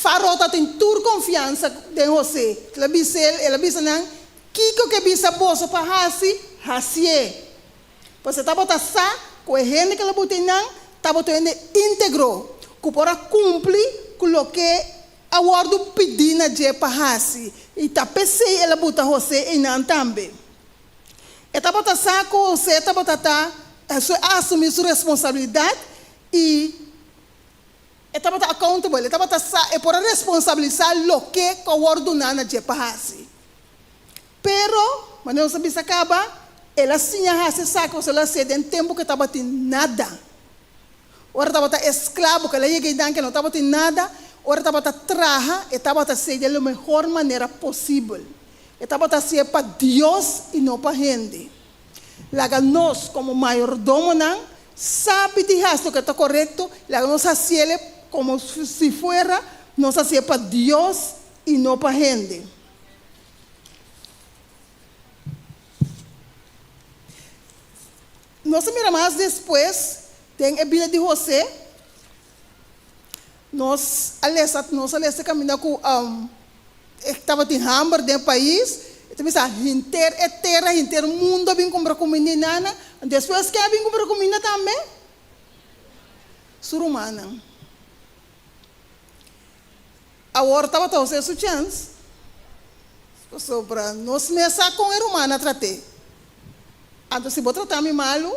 Farao ta tin tur konfiansa den Hosé. El a bisa el, el a bisa nan, Kiko ke bisa boso pa hasi, hasié. Pues e tabata sa ku e hende ku el a buta einan tabata un hende íntegro, ku por a kumpli ku loke a wòrdu pidí na dje pa hasi, i ta p'esei el a buta Hosé einan tambe. E tabata sa ku Hosé tabata ta a asumí su responsabilidat i e tabata accountable, e tabata sa, e por a responsabilisá loke ku a wòrdu duná na dje pa hasi. Pero, manera nos a bisa kaba, el a siña hasi esaki pasobra el a hasié den tempu ku e tabatin nada. Ora tabata esklabo, ku el a yega einan ku e no tabatin nada, ora tabata traha, e tabata hasié den lo mehor manera posibel. E tabata hasié pa Dios i no pa hende. Laga nos, komo mayordomonan, sabi di hasi loke ta korekto, laga nos hasiel komo si fuera nos hasié pa Dios i no pa hende. Nos a mira mas despues den e bida di José, nos a lesa, nos a lesa kaminda ku e tabatin hamber den e pais, e ta bisa henter e tera, henter mundo a bin kumpra kuminda i nana, despues ken a bin kumpra kuminda tambe? Su rumannan. Awor tabata José su chèns, pasobra nos mes sa kon e rumannan a trat'é. Anto si bo trata mi malu,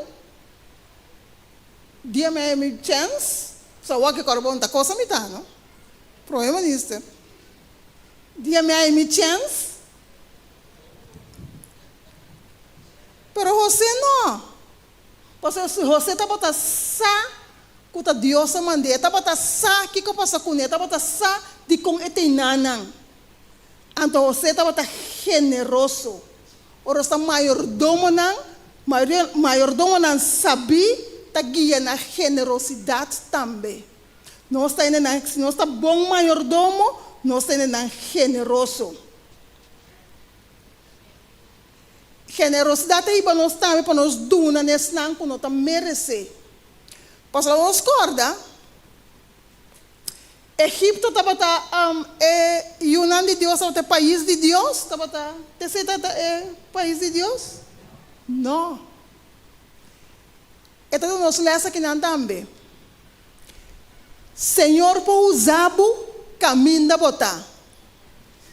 dia mi haña mi chèns, so awor ke kòrda bo no ta kosa mi ta, no? Prome Minister, dia mi haña mi chèns. Pero José no. Pasobra si José tabata sa ku ta Dios a mand'é, e tabata sa kiko pasa kuné, e tabata sa dikon e teiná nan. Anto José tabata generoso. Ora sta mayordomonan, mayordomonan sabí ta guia na generosidat tambe. Nos ta hendenan, si nos ta bon mayordomo, nos ta hendenan generoso. Generosidat ta hiba nos tambe pa nos duna na esnan ku no ta meresé. Pasobra nos kòrda, Egipto tabata e yunan di Dios, tabata e pais di Dios? Tabata, t'esei tabata e pais di Dios? No. E ta duna nos lès akinan tambe. Señor por usa bo kaminda bo ta.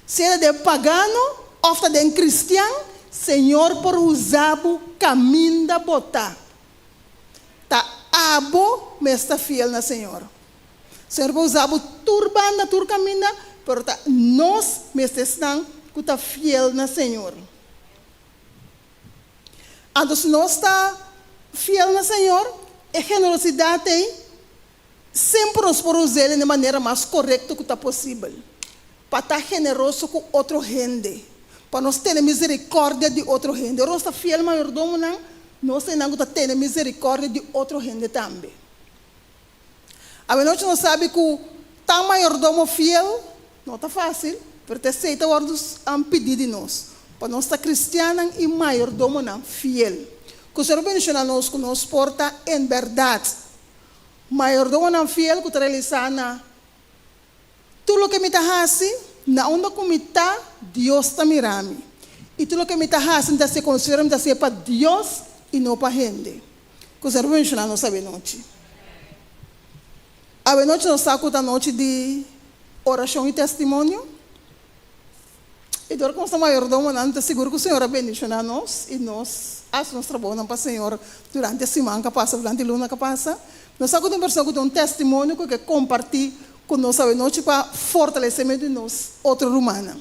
Sea ta den pagano of ta den cristian, Señor por usa bo caminda bo ta. Ta abo mes ta fiel na Señor. Señor por usa bo tur banda, tur caminda, pero ta nos mester esnan cu ta fiel na Señor. Anto si nos ta fiel na Señor, e generosidad ei. Semper nos por us'é na e manera mas korekto ku ta posibel, pa ta generoso ku otro hende, pa nos tene miserikòrdia di otro hende. Ora nos ta fiel mayordomonan, nos ta esnan ku ta tene miserikòrdia di otro hende tambe. Awenochi nos sabi ku ta mayordomo fiel no ta fásil, pero ta esei ta wòrdu pidí di nos, pa nos ta kristiannan i mayordomonan fiel. Ku Señor bendishoná nos ku nos por ta en bèrdat Mayordomonan fiel ku ta realisá na tur loke mi ta hasi, na unda ku mi ta, Dios ta mira mi. I tur loke mi ta hasi, mi ta hasié konsiderá mi ta hasié pa Dios i no pa hende. Ku ser menshoná nos awenochi. Awenochi nos sa ku ta nochi di orashon i testimonio. I dor ku nos ta mayordomonan, mi ta sigur ku Señor a bendishoná nos i nos a hasi nos trabounan pa Señor durante e siman ku a pasa, durante e luna ku a pasa. Nos sa ku tin un persona ku tin un testimonio ku ke kompartí ku nos awenochi pa fortalesementu di nos otro rumannan.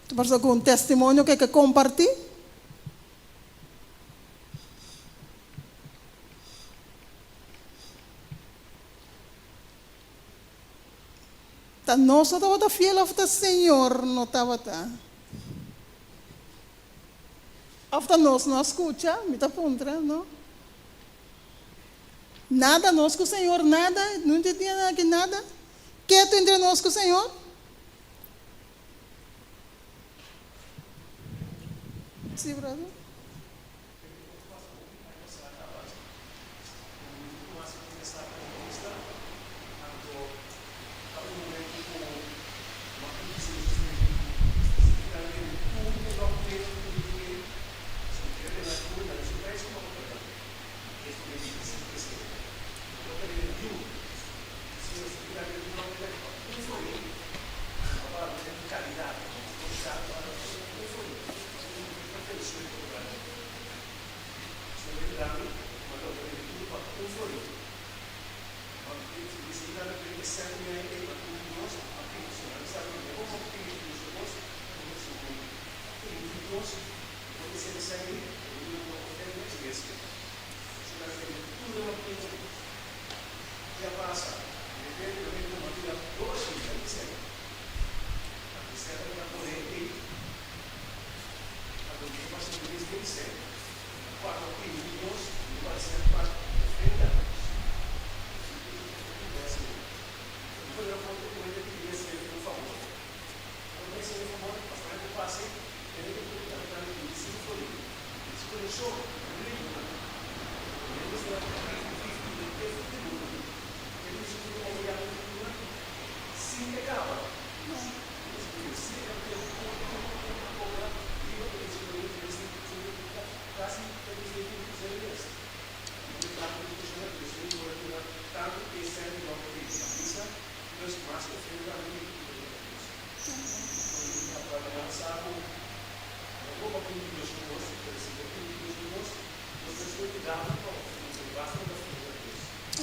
Tin un persona ku un testimonio ku e ke kompartí? Ta nos no tabata fiel of ta Señor no tabata? Of ta nos no a scucha? Mi ta puntra, no? Nada nos cu Señor, nada, no entendí nada aki, nada. Keto entre nos cu Señor? Sí, brother.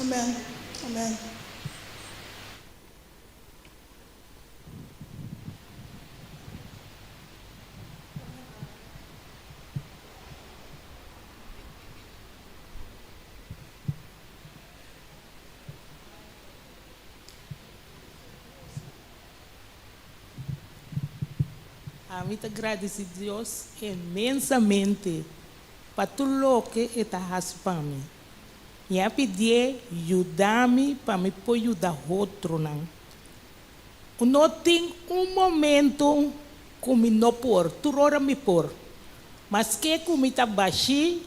Amen. Amen. Ami ta gradisí Dios inmensamente pa tur loke e ta hasi pa mi. Mi a pidié yuda mi pa mi por yuda otronan. No tin un momento ku mi no por, tur ora mi por. Maske ku mi ta bashí,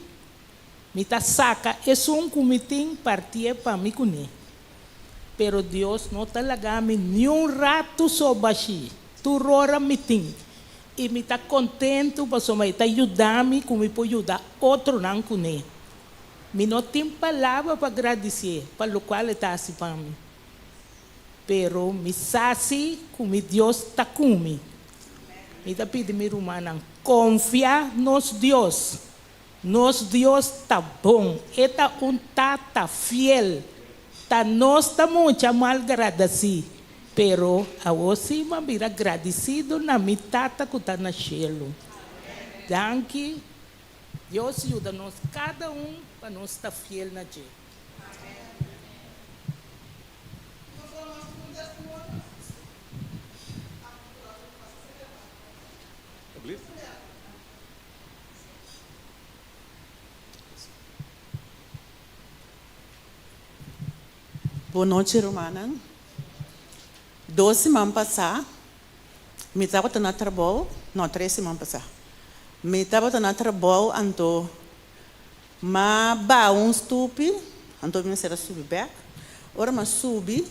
mi ta saka esun ku mi tin partié pa mi kuné. Pero Dios no ta laga mi niun ratu so bashí, tur ora mi tin. I mi ta kontentu pasobra e ta yuda mi ku mi por yuda otronan kuné. Mi no tin palabra pa gradisié pa lokual e ta hasi pa mi. Pero mi sa si ku mi Dios ta ku mi. Mi ta pidi mi rumannan, konfia nos Dios. Nos Dios ta bon, e ta un Tata fiel. Ta nos ta mucha malgradasí, pero awor sí mi a bira gradisidu na mi Tata ku ta na shelu. Danki. Dios yuda nos kada un pa nos ta fiel na dje. Bon nochi rumannan. Dos siman pasá mi tabata na trabou, no tres siman pasá, mi tabata na trabou anto m'a baha un stupi anto mi mester a subi bèk. Ora m'a subi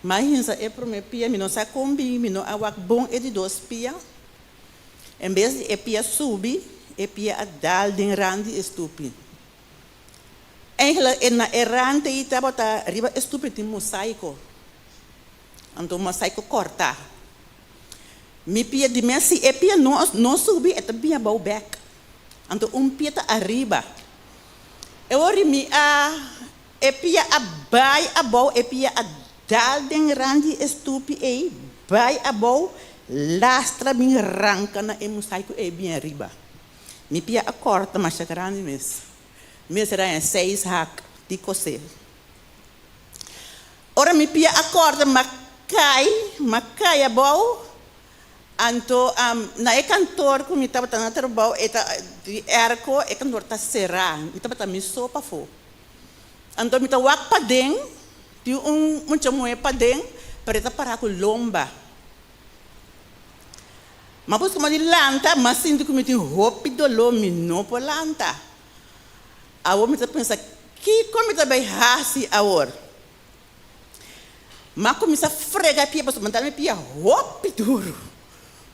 m'a hinsa e promé pia, mi no sa kon bin mi no a wak bon e di dos pia. En bes di e pia subi e pia a dal den rand di e stupi. Eigenlijk e na e rand ei tabata riba e stupi tin mosaiko. Anto mosaiko kòrtá. Mi pia di mes si e pia no no subi e ta bin abou bèk. Anto un pia ta ariba. E ora mi a e pia a bai abou e pia a dal den rand di e stupi ei bai abou lastra bin ranka na e mosaiko ei bin ariba. Mi pia a kòrta masha grandi mes. Mester haña seis hak di kosé. Ora mi pia a kòrta m'a kai, m'a kai abou, anto na e kantor ku mi tabata na trabou e ta di èrko, e kantor ta será, mi tabata mi so pafó. Anto mi ta wak paden, tin un mucha muhé paden, pero e ta pará ku lomba. M'a busca mo di lanta, m'a sinti cu mi tin hopi dolor, mi no por lanta. Awor mi ta pensa, kico mi ta bay haci awor? M'a cuminsa frega e pia, pasobra mi ta mi pia hopi duro.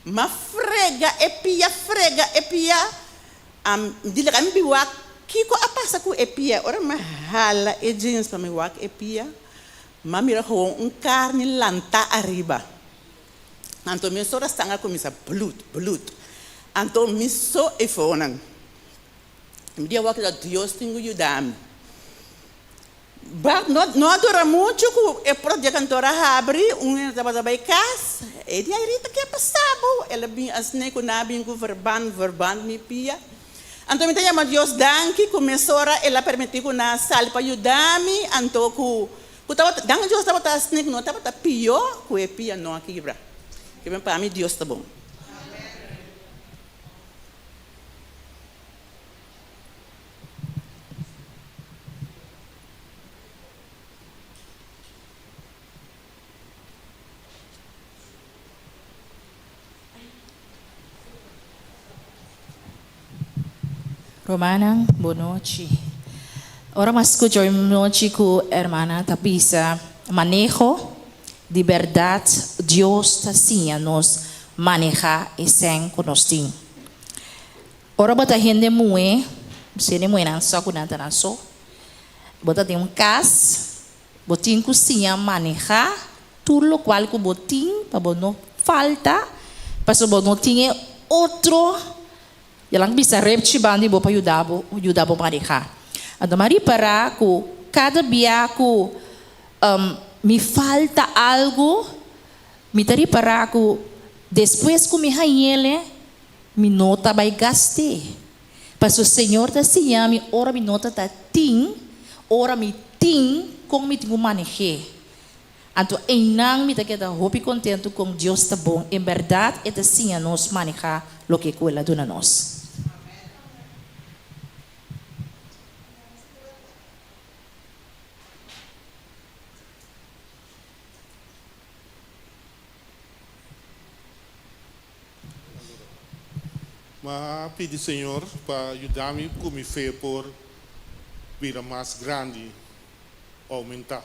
M'a frega e pia, frega e pia, mi di laga mi bin wak kico a pasa cu e pia. Ora m'a hala e jeans pa mi wak e pia, m'a mira gewoon un carni lanta ariba. Anto mesora stanga kuminsá blut, blut. Anto mi so e fonan. Mi di awor ku Dios tin ku yuda mi. Ba no no a dura muchu ku e porta di e kantor a habri, un hende tabata bai kas. E di, Ay Rita, ke a pasa bo? El a bin asina ku nan a bin ku verband, verband mi pia. Anto mi ta yama Dios danki ku mesora el a permití ku nan a sali pa yuda mi, anto ku Ku tabata, dan Dios tabata asina ku no tabata pió ku e pia no a kibra. Ke men pa mi Dios ta bon. Rumannan, bon nochi. Ora mi a skucha oe nochi ku hermana ta bisa maneho, di bèrdat Dios ta siña nos manehá e sèn ku nos tin. Ora bo ta hende muhé, si hende muhénan sa ku nan ta nan so, bo ta den un kas, Bo tin ku siña manehá tur lokual ku bo tin pa bo no falta, pasobra bo no tin e otro, yalan bisa repchi banda di bo pa yuda bo, yuda bo manehá. Anto mi a ripará ku kada bia ku mi falta algu, mi ta ripará ku despues ku mi hañ'el, mi no ta bai gast'é. Pasobra Señor ta siña mi ora mi no ta ta tin, ora mi tin kon mi tin ku maneh'é. Anto einan mi ta keda hopi kontentu kon Dios ta bon. En bèrdat e ta siña nos manehá loke ku el a duna nos. Mi a pidi Señor pa yuda mi ku mi fe por bira mas grandi, oumentá.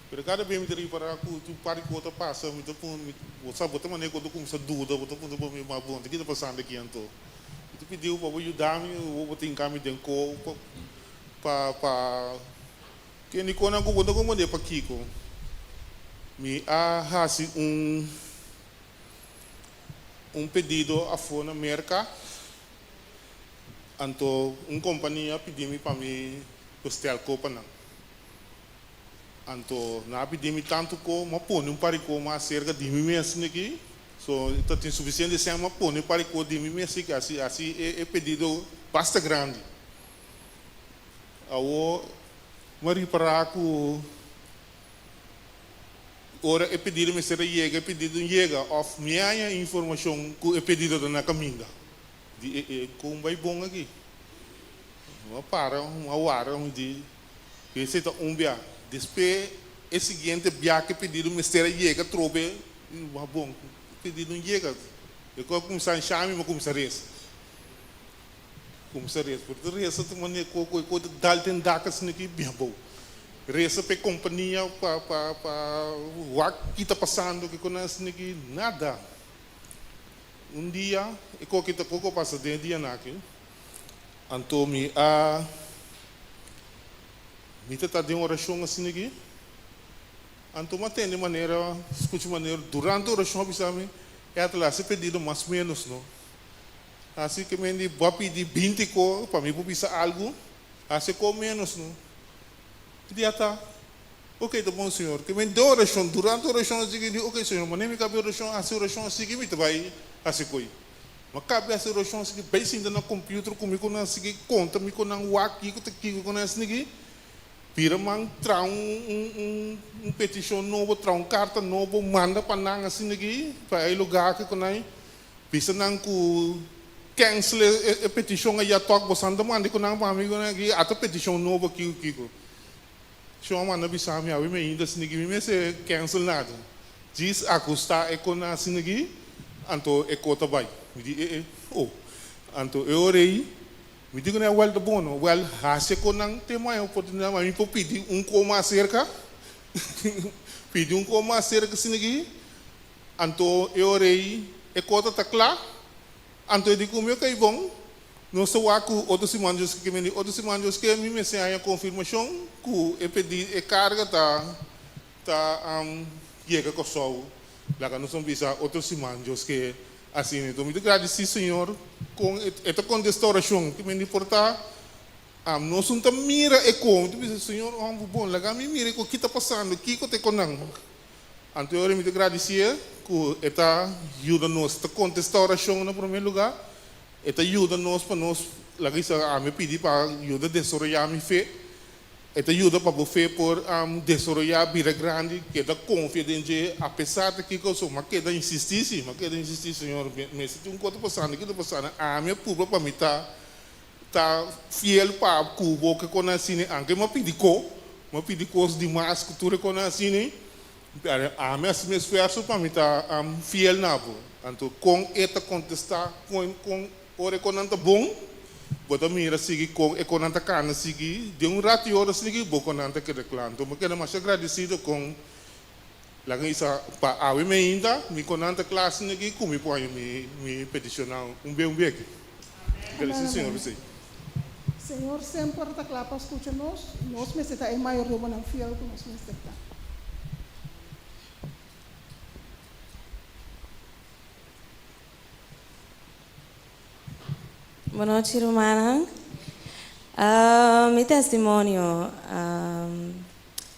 Pero kada bes mi ta ripará ku tin un par di kos ta pasa, mi ta pun, bo sa, bo ta manera ku bo ta kuminsá duda, bo ta puntra bo mes, ma bon, ta ki ta pasando aki anto? Mi ta pidiu pa bo yuda mi, bo ta hinka mi den ko pa, pa kende konan ku bo ta komprendé pakiko mi a hasi un. Un pedido afó na Merka, anto un kompania a pidi mi pa mi bestel ko pa nan. Anto nan a pidi mi tantu ko, mi a pone un par di ko mas serka di mi mes aki, so ta tin sufisiente sèn, mi a pone un par di ko di mi mes aki, asi asi e pedido basta grandi. Awor mi a ripará ku. Ora e pedido mester a yega, e pedido no yega of mi haña informacion cu e pedido ta na caminda. Di e e con bay bon aki? Mi a para, mi a wara, mi di, esey ta un bia. Despues e siguiente bia ku e pedido mester a yega atrobe, mi wak bon, e pedido no yega. E ku a kuminsá ansha mi, mi a kuminsá resa. Kuminsá resa. Pero ta resa ta manera ku e ku ta dal den dak asina ki bien abou. Resa pa e kompania pa pa pa wak ki ta pasando kiko nan asina ki nada. Un dia e koki ta koko pasa den e dianan aki. Anto mi a mi ta ta den orashon asina aki. Anto mi a tende manera skucha manera durante orashon a bisa mi e a ta hasi pedido mas menos no. Hasi ke men di bo a pidi 20 ko pa mi por bisa algu hasi ko menos no. Mi di a ta ok ta bon señor. Ke men den orashon durante orashon a sigui di ok señor manera mi kabi orashon hasi orashon a sigui mi ta bai hasi koi. Ma kabi hasi orashon a sigui bai sinta na computer ku mi ku nan sigui konta mi ku nan wak kiko ta kiko ku nan a snigi. Bira man traha un un un petishon nobo traha un karta nobo manda pa nan asina aki pa e lugar aki ku nan bisa nan ku cancel e e petishon aya tok bosan ta manda ku nan pa mi ku nan aki ata petishon nobo kiko kiko. Shon a manda bisa mi awe mi ainda asina aki mi mester cancel nada djis ahusta e kon asina aki anto e ko ta bai. Mi di e e oh anto e ora ei Mi di ku nan, Wèl ta bon no? Wèl, hasi ku nan tin mai oportunidat, ma mi por pidi un ko mas serka. Pidi un ko mas serka asina aki. Anto e ora ei e kota ta kla. Anto e di ku mi, Okey, bon, nos ta wak ku otro siman Dios ke. Mi di, Otro siman Dios ke, mi mester haña konfirmashon ku e pedi, e karga ta ta yega Kòrsou. Laga nos no bisa otro siman Dios ke. Asina enton mi ta gradisí Señor kon e ta kontestá orashon. Ki men di por ta nos un ta mira e kon. Mi ta bisa, Señor, hòmber bon, laga mi mira e kon, ki ta pasando, kiko ta e konnan. Anto e ora mi ta gradisié ku e ta yuda nos, ta kontestá orashon na promé lugá, e ta yuda nos pa nos, laga bisa ami a pidi pa yuda desaroyá mi fe. E ta yuda pa bo fe por desaroyá, bira grandi, keda konfia den dje apesar di kiko. So, m'a keda insistí, sí, m'a keda insistí, Señor, mester tin un kos ta pasando, kiko ta pasando? Ami a purba pa mi ta ta fiel pa ku bo ke kon asina, anke m'a pidi ko, m'a pidi kos dimas ku tur e kon asina, ami a hasi mi esfuerso pa mi ta fiel na bo. Anto kon e ta kontestá, kon kon. Ora e konan ta bon, bo ta mira sigui kon e konan ta kana sigui. Den un ratu i ora sigui, bo konan ta keda kla. Anto mi keda masha gradisido kon laga isa pa awe mi ainda mi konan ta kla asina aki ku mi por haña mi mi petishonnan un be un be aki. Gradisi Señor p'esei. Señor semper ta kla pa skucha nos. Nos mester ta e mayordomonan fiel ku nos mester ta. Bonochi rumannan. Mi testimonio,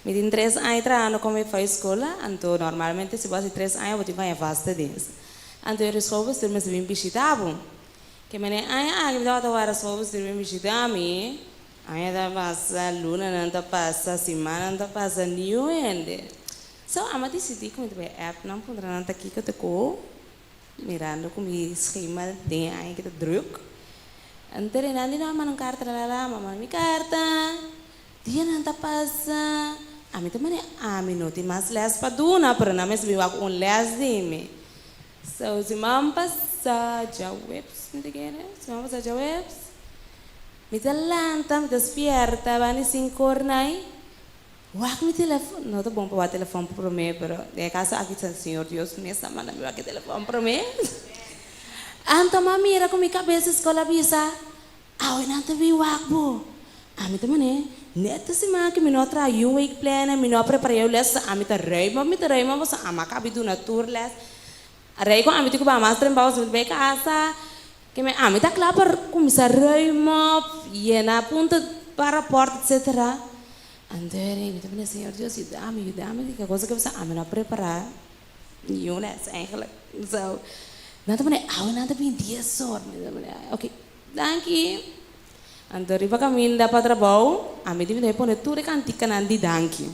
Mi tin tres aña trahando komo jufrouw di skol, anto normalmente si bo hasi tres aña bo tin ku haña vaste dienst. Anto e schoolbestuur mester bin bishita bo. Ke mene aña aki mi tabata wara schoolbestuur bin bishita mi, aña ta pasa, lunanan ta pasa, simannan ta pasa, niun hende. So ami a disidí ku mi ta bai app nan puntra nan ta kiko ta ku. Mirando ku mi schema den e aña ki ta druk. Anto Renan di no a manda un karta lalala, mi a manda mi karta. Dianan ta pasa, ami ta manda ami no tin mas les pa duna, pero nan mester bin wak un les di mi. So siman pasa djaweps mi ta kere, siman pasa djaweps, mi ta lanta, mi ta spierta banda di sinkor nai. Wak mi telefon, no ta bon pa wak telefon prome, pero den e kaso aki ta Señor Dios mes ta manda mi wak e telefon prome. Anto mi a mira ku mi kabes di skol a bisa, Awe nan ta bin wak bo. Ami ta man'é, Nèt e siman aki mi no a traha yun week planner, mi no a prepara yun les, ami ta ruima, mi ta ruima pasobra ami a kabi duna tur les. Rei ku ami tin ku baha mas trembao si mi ta bai kasa. Ke men ami ta kla pa kuminsá ruim op, yena punto pa rapòrt etsetera. Anto e rei mi ta pone Señor Dios yuda mi, yuda mi di ke cosa ke pasa ami no a prepará niun les eigenlijk. So nan ta pone awe nan ta bin dies or mi ta pone ok danki. Anto riba kaminda pa trabou ami di mi ta pone tur e kantikanan di danki.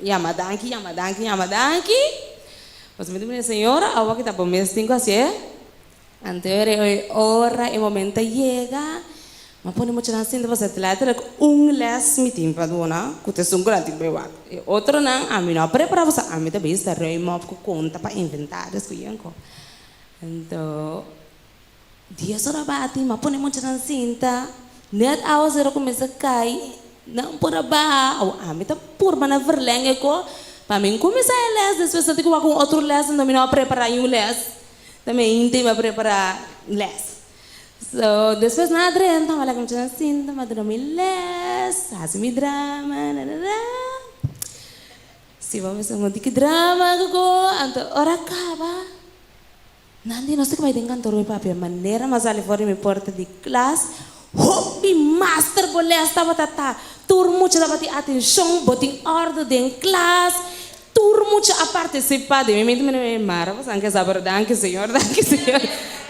Yama danki, yama danki, yama danki. Pasobra mi ta pone Señor awe ki ta bo mes tin ku hasié. Anto e ora e momento a yega. M'a pone muchanan sinta pasobra letterlijk un les mi tin pa duna ku ta esun ku nan tin bai wak. E otronan ami no a prepará pasobra ami ta bisa ruim op ku konta pa inventaris ku yenko. Anto dies ora bati m'a pone muchanan sinta net awasero kuminsá kai nan por a baha awo ami ta purba na verleng e ko pa mi kuminsá e les despues ta tin ku wak un otro les anto mi no a prepará niun les ta mi ainda mi a prepará les. So, despues nan a drenta, mi a laga muchanan sinta, mi a duna mi les, hasi mi drama, na na na. Si bo mester un tiki drama kiko, anto ora a kaba, nan di nos tin ku bai den kantor mi papia. Manera mi a sali for di mi porta di klas, hopi master bo les tabata ta, tur mucha tabatin atenshon, bo tin òrdu den klas, Tur mucha a participa den mi mente mi no mara pasobra anke sa pero danki Señor danki Señor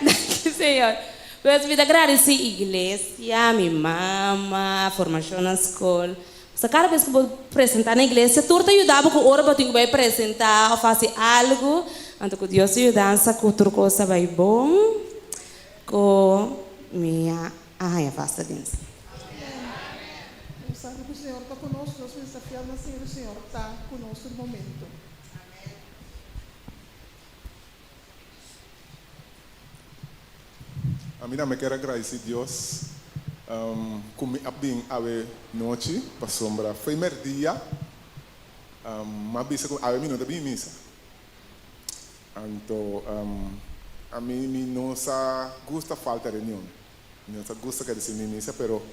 danki Señor pues mi ta gradeci iglesia mi mama formacion na school pasobra cada bes cu bo presenta na iglesia tur ta yuda bo cu ora bo tin cu bay presenta of haci algo anto cu Dios su yudansa cu tur cos ta bay bon cu mi a haya vasta dienst. Nos sabi ku Señor ta ku nos, nos mester fiel na Señor i Señor ta ku nos tur momento. Ami tambe kier a gradisi Dios ku mi a bin awe nochi pasobra foi merdia mi a bisa ku awe mi no ta bin misa. Anto ami mi no sa gusta falta reunion. Mi no ta gusta keda sin mi misa, pero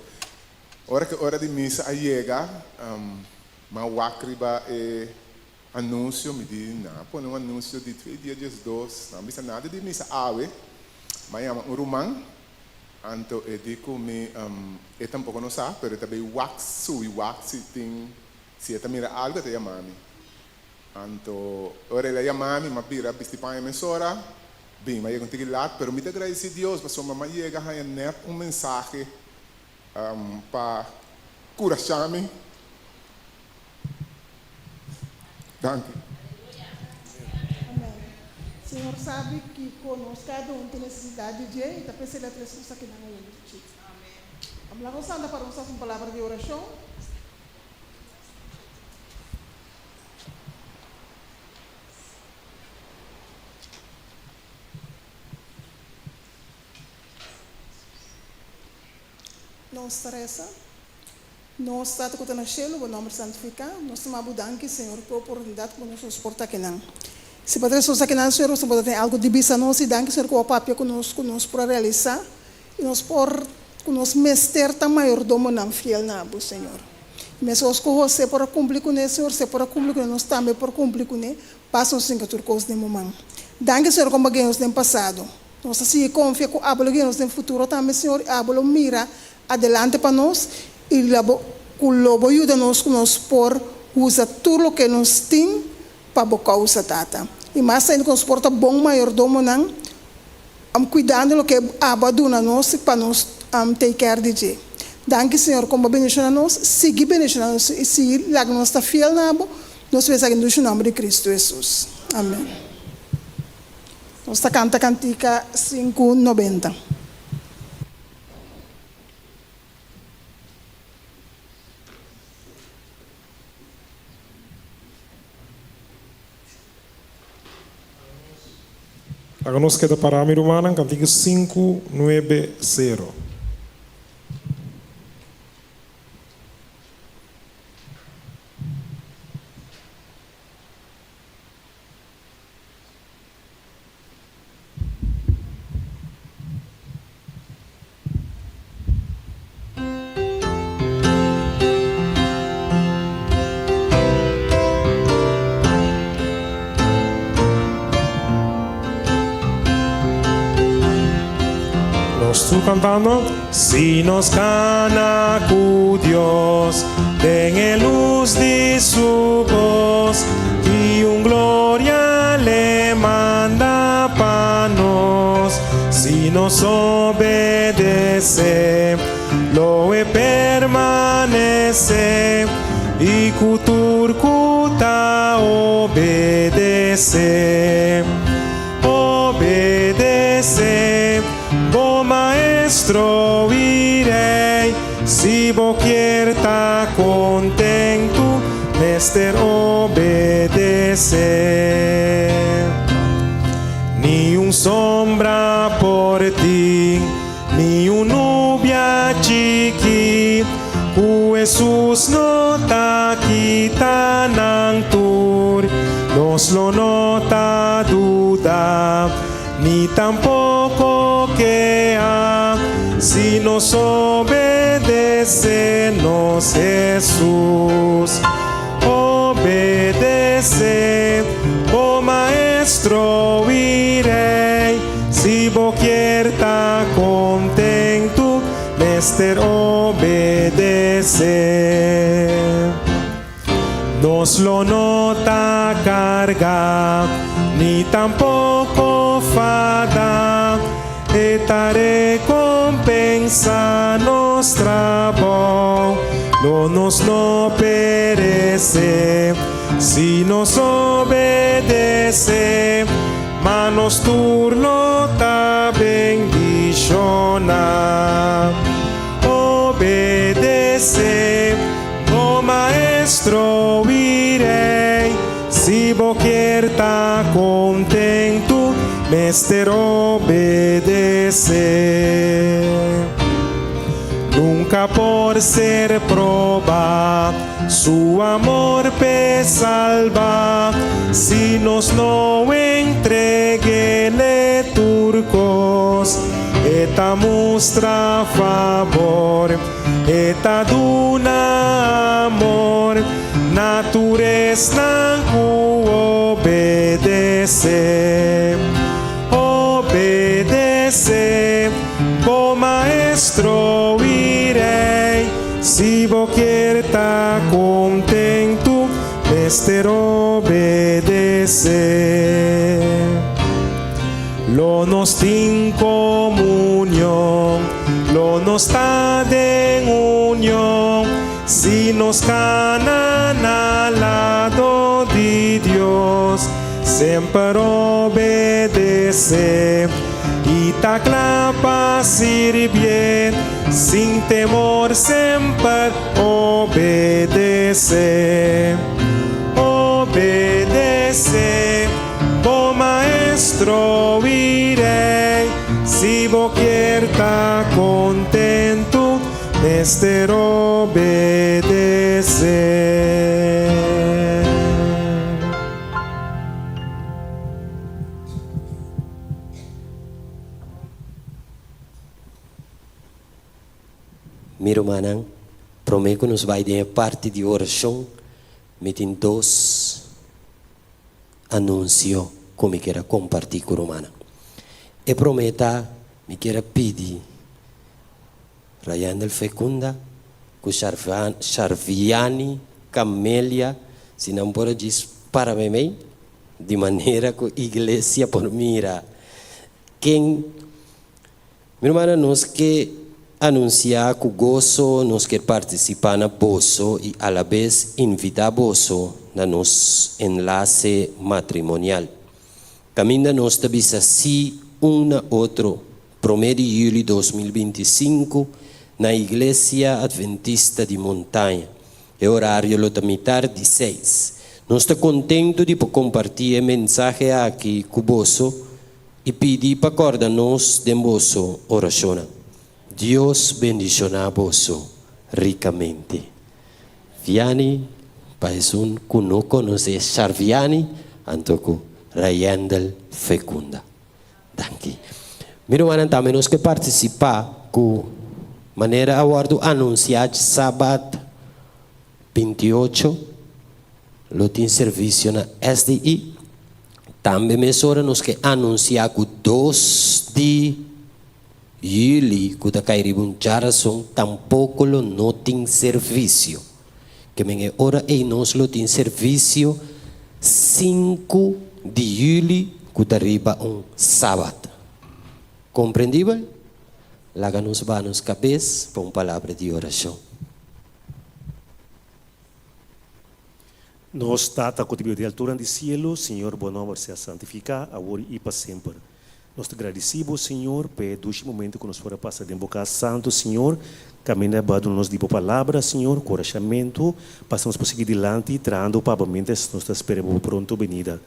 ora ku e ora di misa a yega, mi a wak riba e anunsio, mi di, Nan a pone un anunsio di twee dia diesdos, nan a bisa nada di misa awe. Mi a yama un ruman, anto e di ku mi, e tampoko no sa, pero e ta bay wak subi wak si tin, si e ta mira algu e ta yama mi. Anto ora el a yama mi, mi a bira bisti paña mesora, bin, mi a yega un tiki lat, pero mi ta gradisí Dios pasobra mi a yega haña nèt un mensahe pa kurashá mi. Danki. Amèn. Señor sabi kiko nos kada un tin nesesidat di dje i ta p'esei el a trese nos akinan awe nochi. Laga nos anda pa nos hasi un palabra di orashon. Nos ta resa, Nos Tata ku ta na shelu, bo nòmber santifiká. Nos ta maba bo danki, Señor, pa e oportunidat ku bo nos nos por ta akinan. Si pa tres nos akinan, Señor, nos bo ta tin algu di bisa nos i danki, Señor, ku bo a papia ku nos, ku nos por a realisá i nos por, ku nos mester ta mayordomonan fiel na bo, Señor. Meskos ku José por a kumpli kuné, Señor, se por a kumpli kuné, nos tambe por kumpli kuné, pas nos tinka tur kos den bo man. Danki, Señor, kon bo a guia nos den pasado. Nos ta sigui konfia ku abo lo guia nos den futuro tambe, Señor, i abo lo mira adelante pa nos i la bo ku lo bo yuda nos ku nos por usa tur loke nos tin pa bo kousa, Tata. I mas ainda ku nos por ta bon mayordomonan, kuidando loke abo a duna nos pa nos take care di dje. Danki Señor kon bo a bendiciona nos, sigui bendiciona nos i sigui laga nos ta fiel na bo, nos mester aki den su nomber di Cristo Jesus. Amen. Nos ta canta cantica 590. Laga nos keda pará, mi rumannan, kantiku 590. Nos tur cantando. Si nos cana cu Dios den e luz di su voz y un gloria le manda pa nos. Si nos obedece, lo e permanece, y cu tur cu ta obedece. Obedece, bo Maestro y Rey. Si bo kier ta kontentu, mester obedesé. Ni un sombra por tin, ni un nubia chikí, ku Hesus no ta kita nan tur. Nos lo no ta duda, ni tampoko keha, si nos obedesé nos Hesus. Obedesé bo Maestro i Rei, si bo kier ta kontentu, mester obedesé. Nos lo no ta karga, ni tampoko fada, e ta rekompensa nos trabou. Lo nos no peresé, si nos obedesé, ma nos tur lo ta bendishoná. Obedesé bo Maestro i Rei, si bo kier ta kontentu, mester obedesé. Nunka por ser probá su amor p'e salba, si nos no entregu'e tur kos. E ta mustra fabor, e ta duna amor na tur esnan ku obedesé. Obedesé bo Maestro i Rei, si bo kier ta kontentu, mester obedesé. Lo nos tin komunion, lo nos ta den union, si nos kana na lado di Dios, semper obedesé i ta kla pa sirbié, sin temor semper obedesé, obedesé. Bo Maestro i Rei, si bo kier ta kontentu, mester obedesé. Mi rumannan, promé ku nos bai den e parti di orashon, mi tin dos Anunsio ku mi kier a kompartí ku rumannan. E promé ta, mi kier a pidi Rayandel Fecunda ku Sharviani Camelia si nan por a djis para meimei di manera ku iglesia por mira ken Mi rumannan, nos ke anunsiá ku goso nos kier partisipá na boso i alabes invitá boso na nos enlase matrimonial. Kaminda nos ta bisa sí un na otro promé di yüli 2025 na Iglesia Adventista di Montaña. E orario lo ta mitar di seis. Nos ta kontentu di por kompartí e mensahe aki ku boso. I pidi pa kòrda nos den boso orashonnan. Dios bendishoná boso rikamente. Vianney, pa esun ku no konosé Sharviani, anto ku Rayendel Fecunda. Danki. Mi rumannan tambe nos ke partisipá ku manera a wòrdu anunsiá djasabat 28 lo tin servisio na SDI. Tambe mesora nos ke anunsiá ku 2 di yüli ku ta kai riba un djarason tampoko lo no tin servisio. Ke men e ora ei nos lo tin servisio 5 di yüli ku ta riba un sabat. Komprendibel? Laga nos baha nos kabes pa un palabra di orashon. Nos Tata ku ta biba den alturan di sielu, Señor bo nòmber sea santifiká, awor i pa semper. Nos ta gradisí Bo, Señor, pa e dushi momento ku nos por a pasa den Bo kas santu, Señor. Kaminda Bo a duna nos di Bo palabra, Señor, korashamentu, pa asina nos por sigui dilanti trahando pa Bo miéntras nos ta spera Bo pronto benida.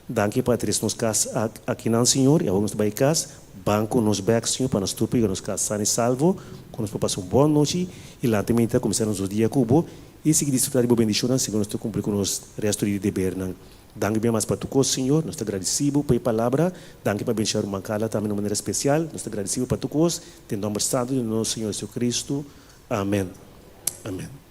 Danki pa tres nos kas akinan, Señor, i awor nos ta bai kas, ban ku nos bèk, Señor, pa nos tur por yega nos kas san i salvo, ku nos por pasa un bon nochi i lanta meinta kuminsá nos dia ku Bo i sigui disfrutá di Bo bendishonnan segun nos ta kumpli ku nos resto di debernan. Danki bien mas pa tur kos, Señor. Nos ta gradisí Bo pa e palabra. Danki pa bensha ruman Carla tambe na un manera spesial. Nos ta gradisí Bo pa tur kos. Den nomber santu di nos Señor Jesucristo. Amen. Amen.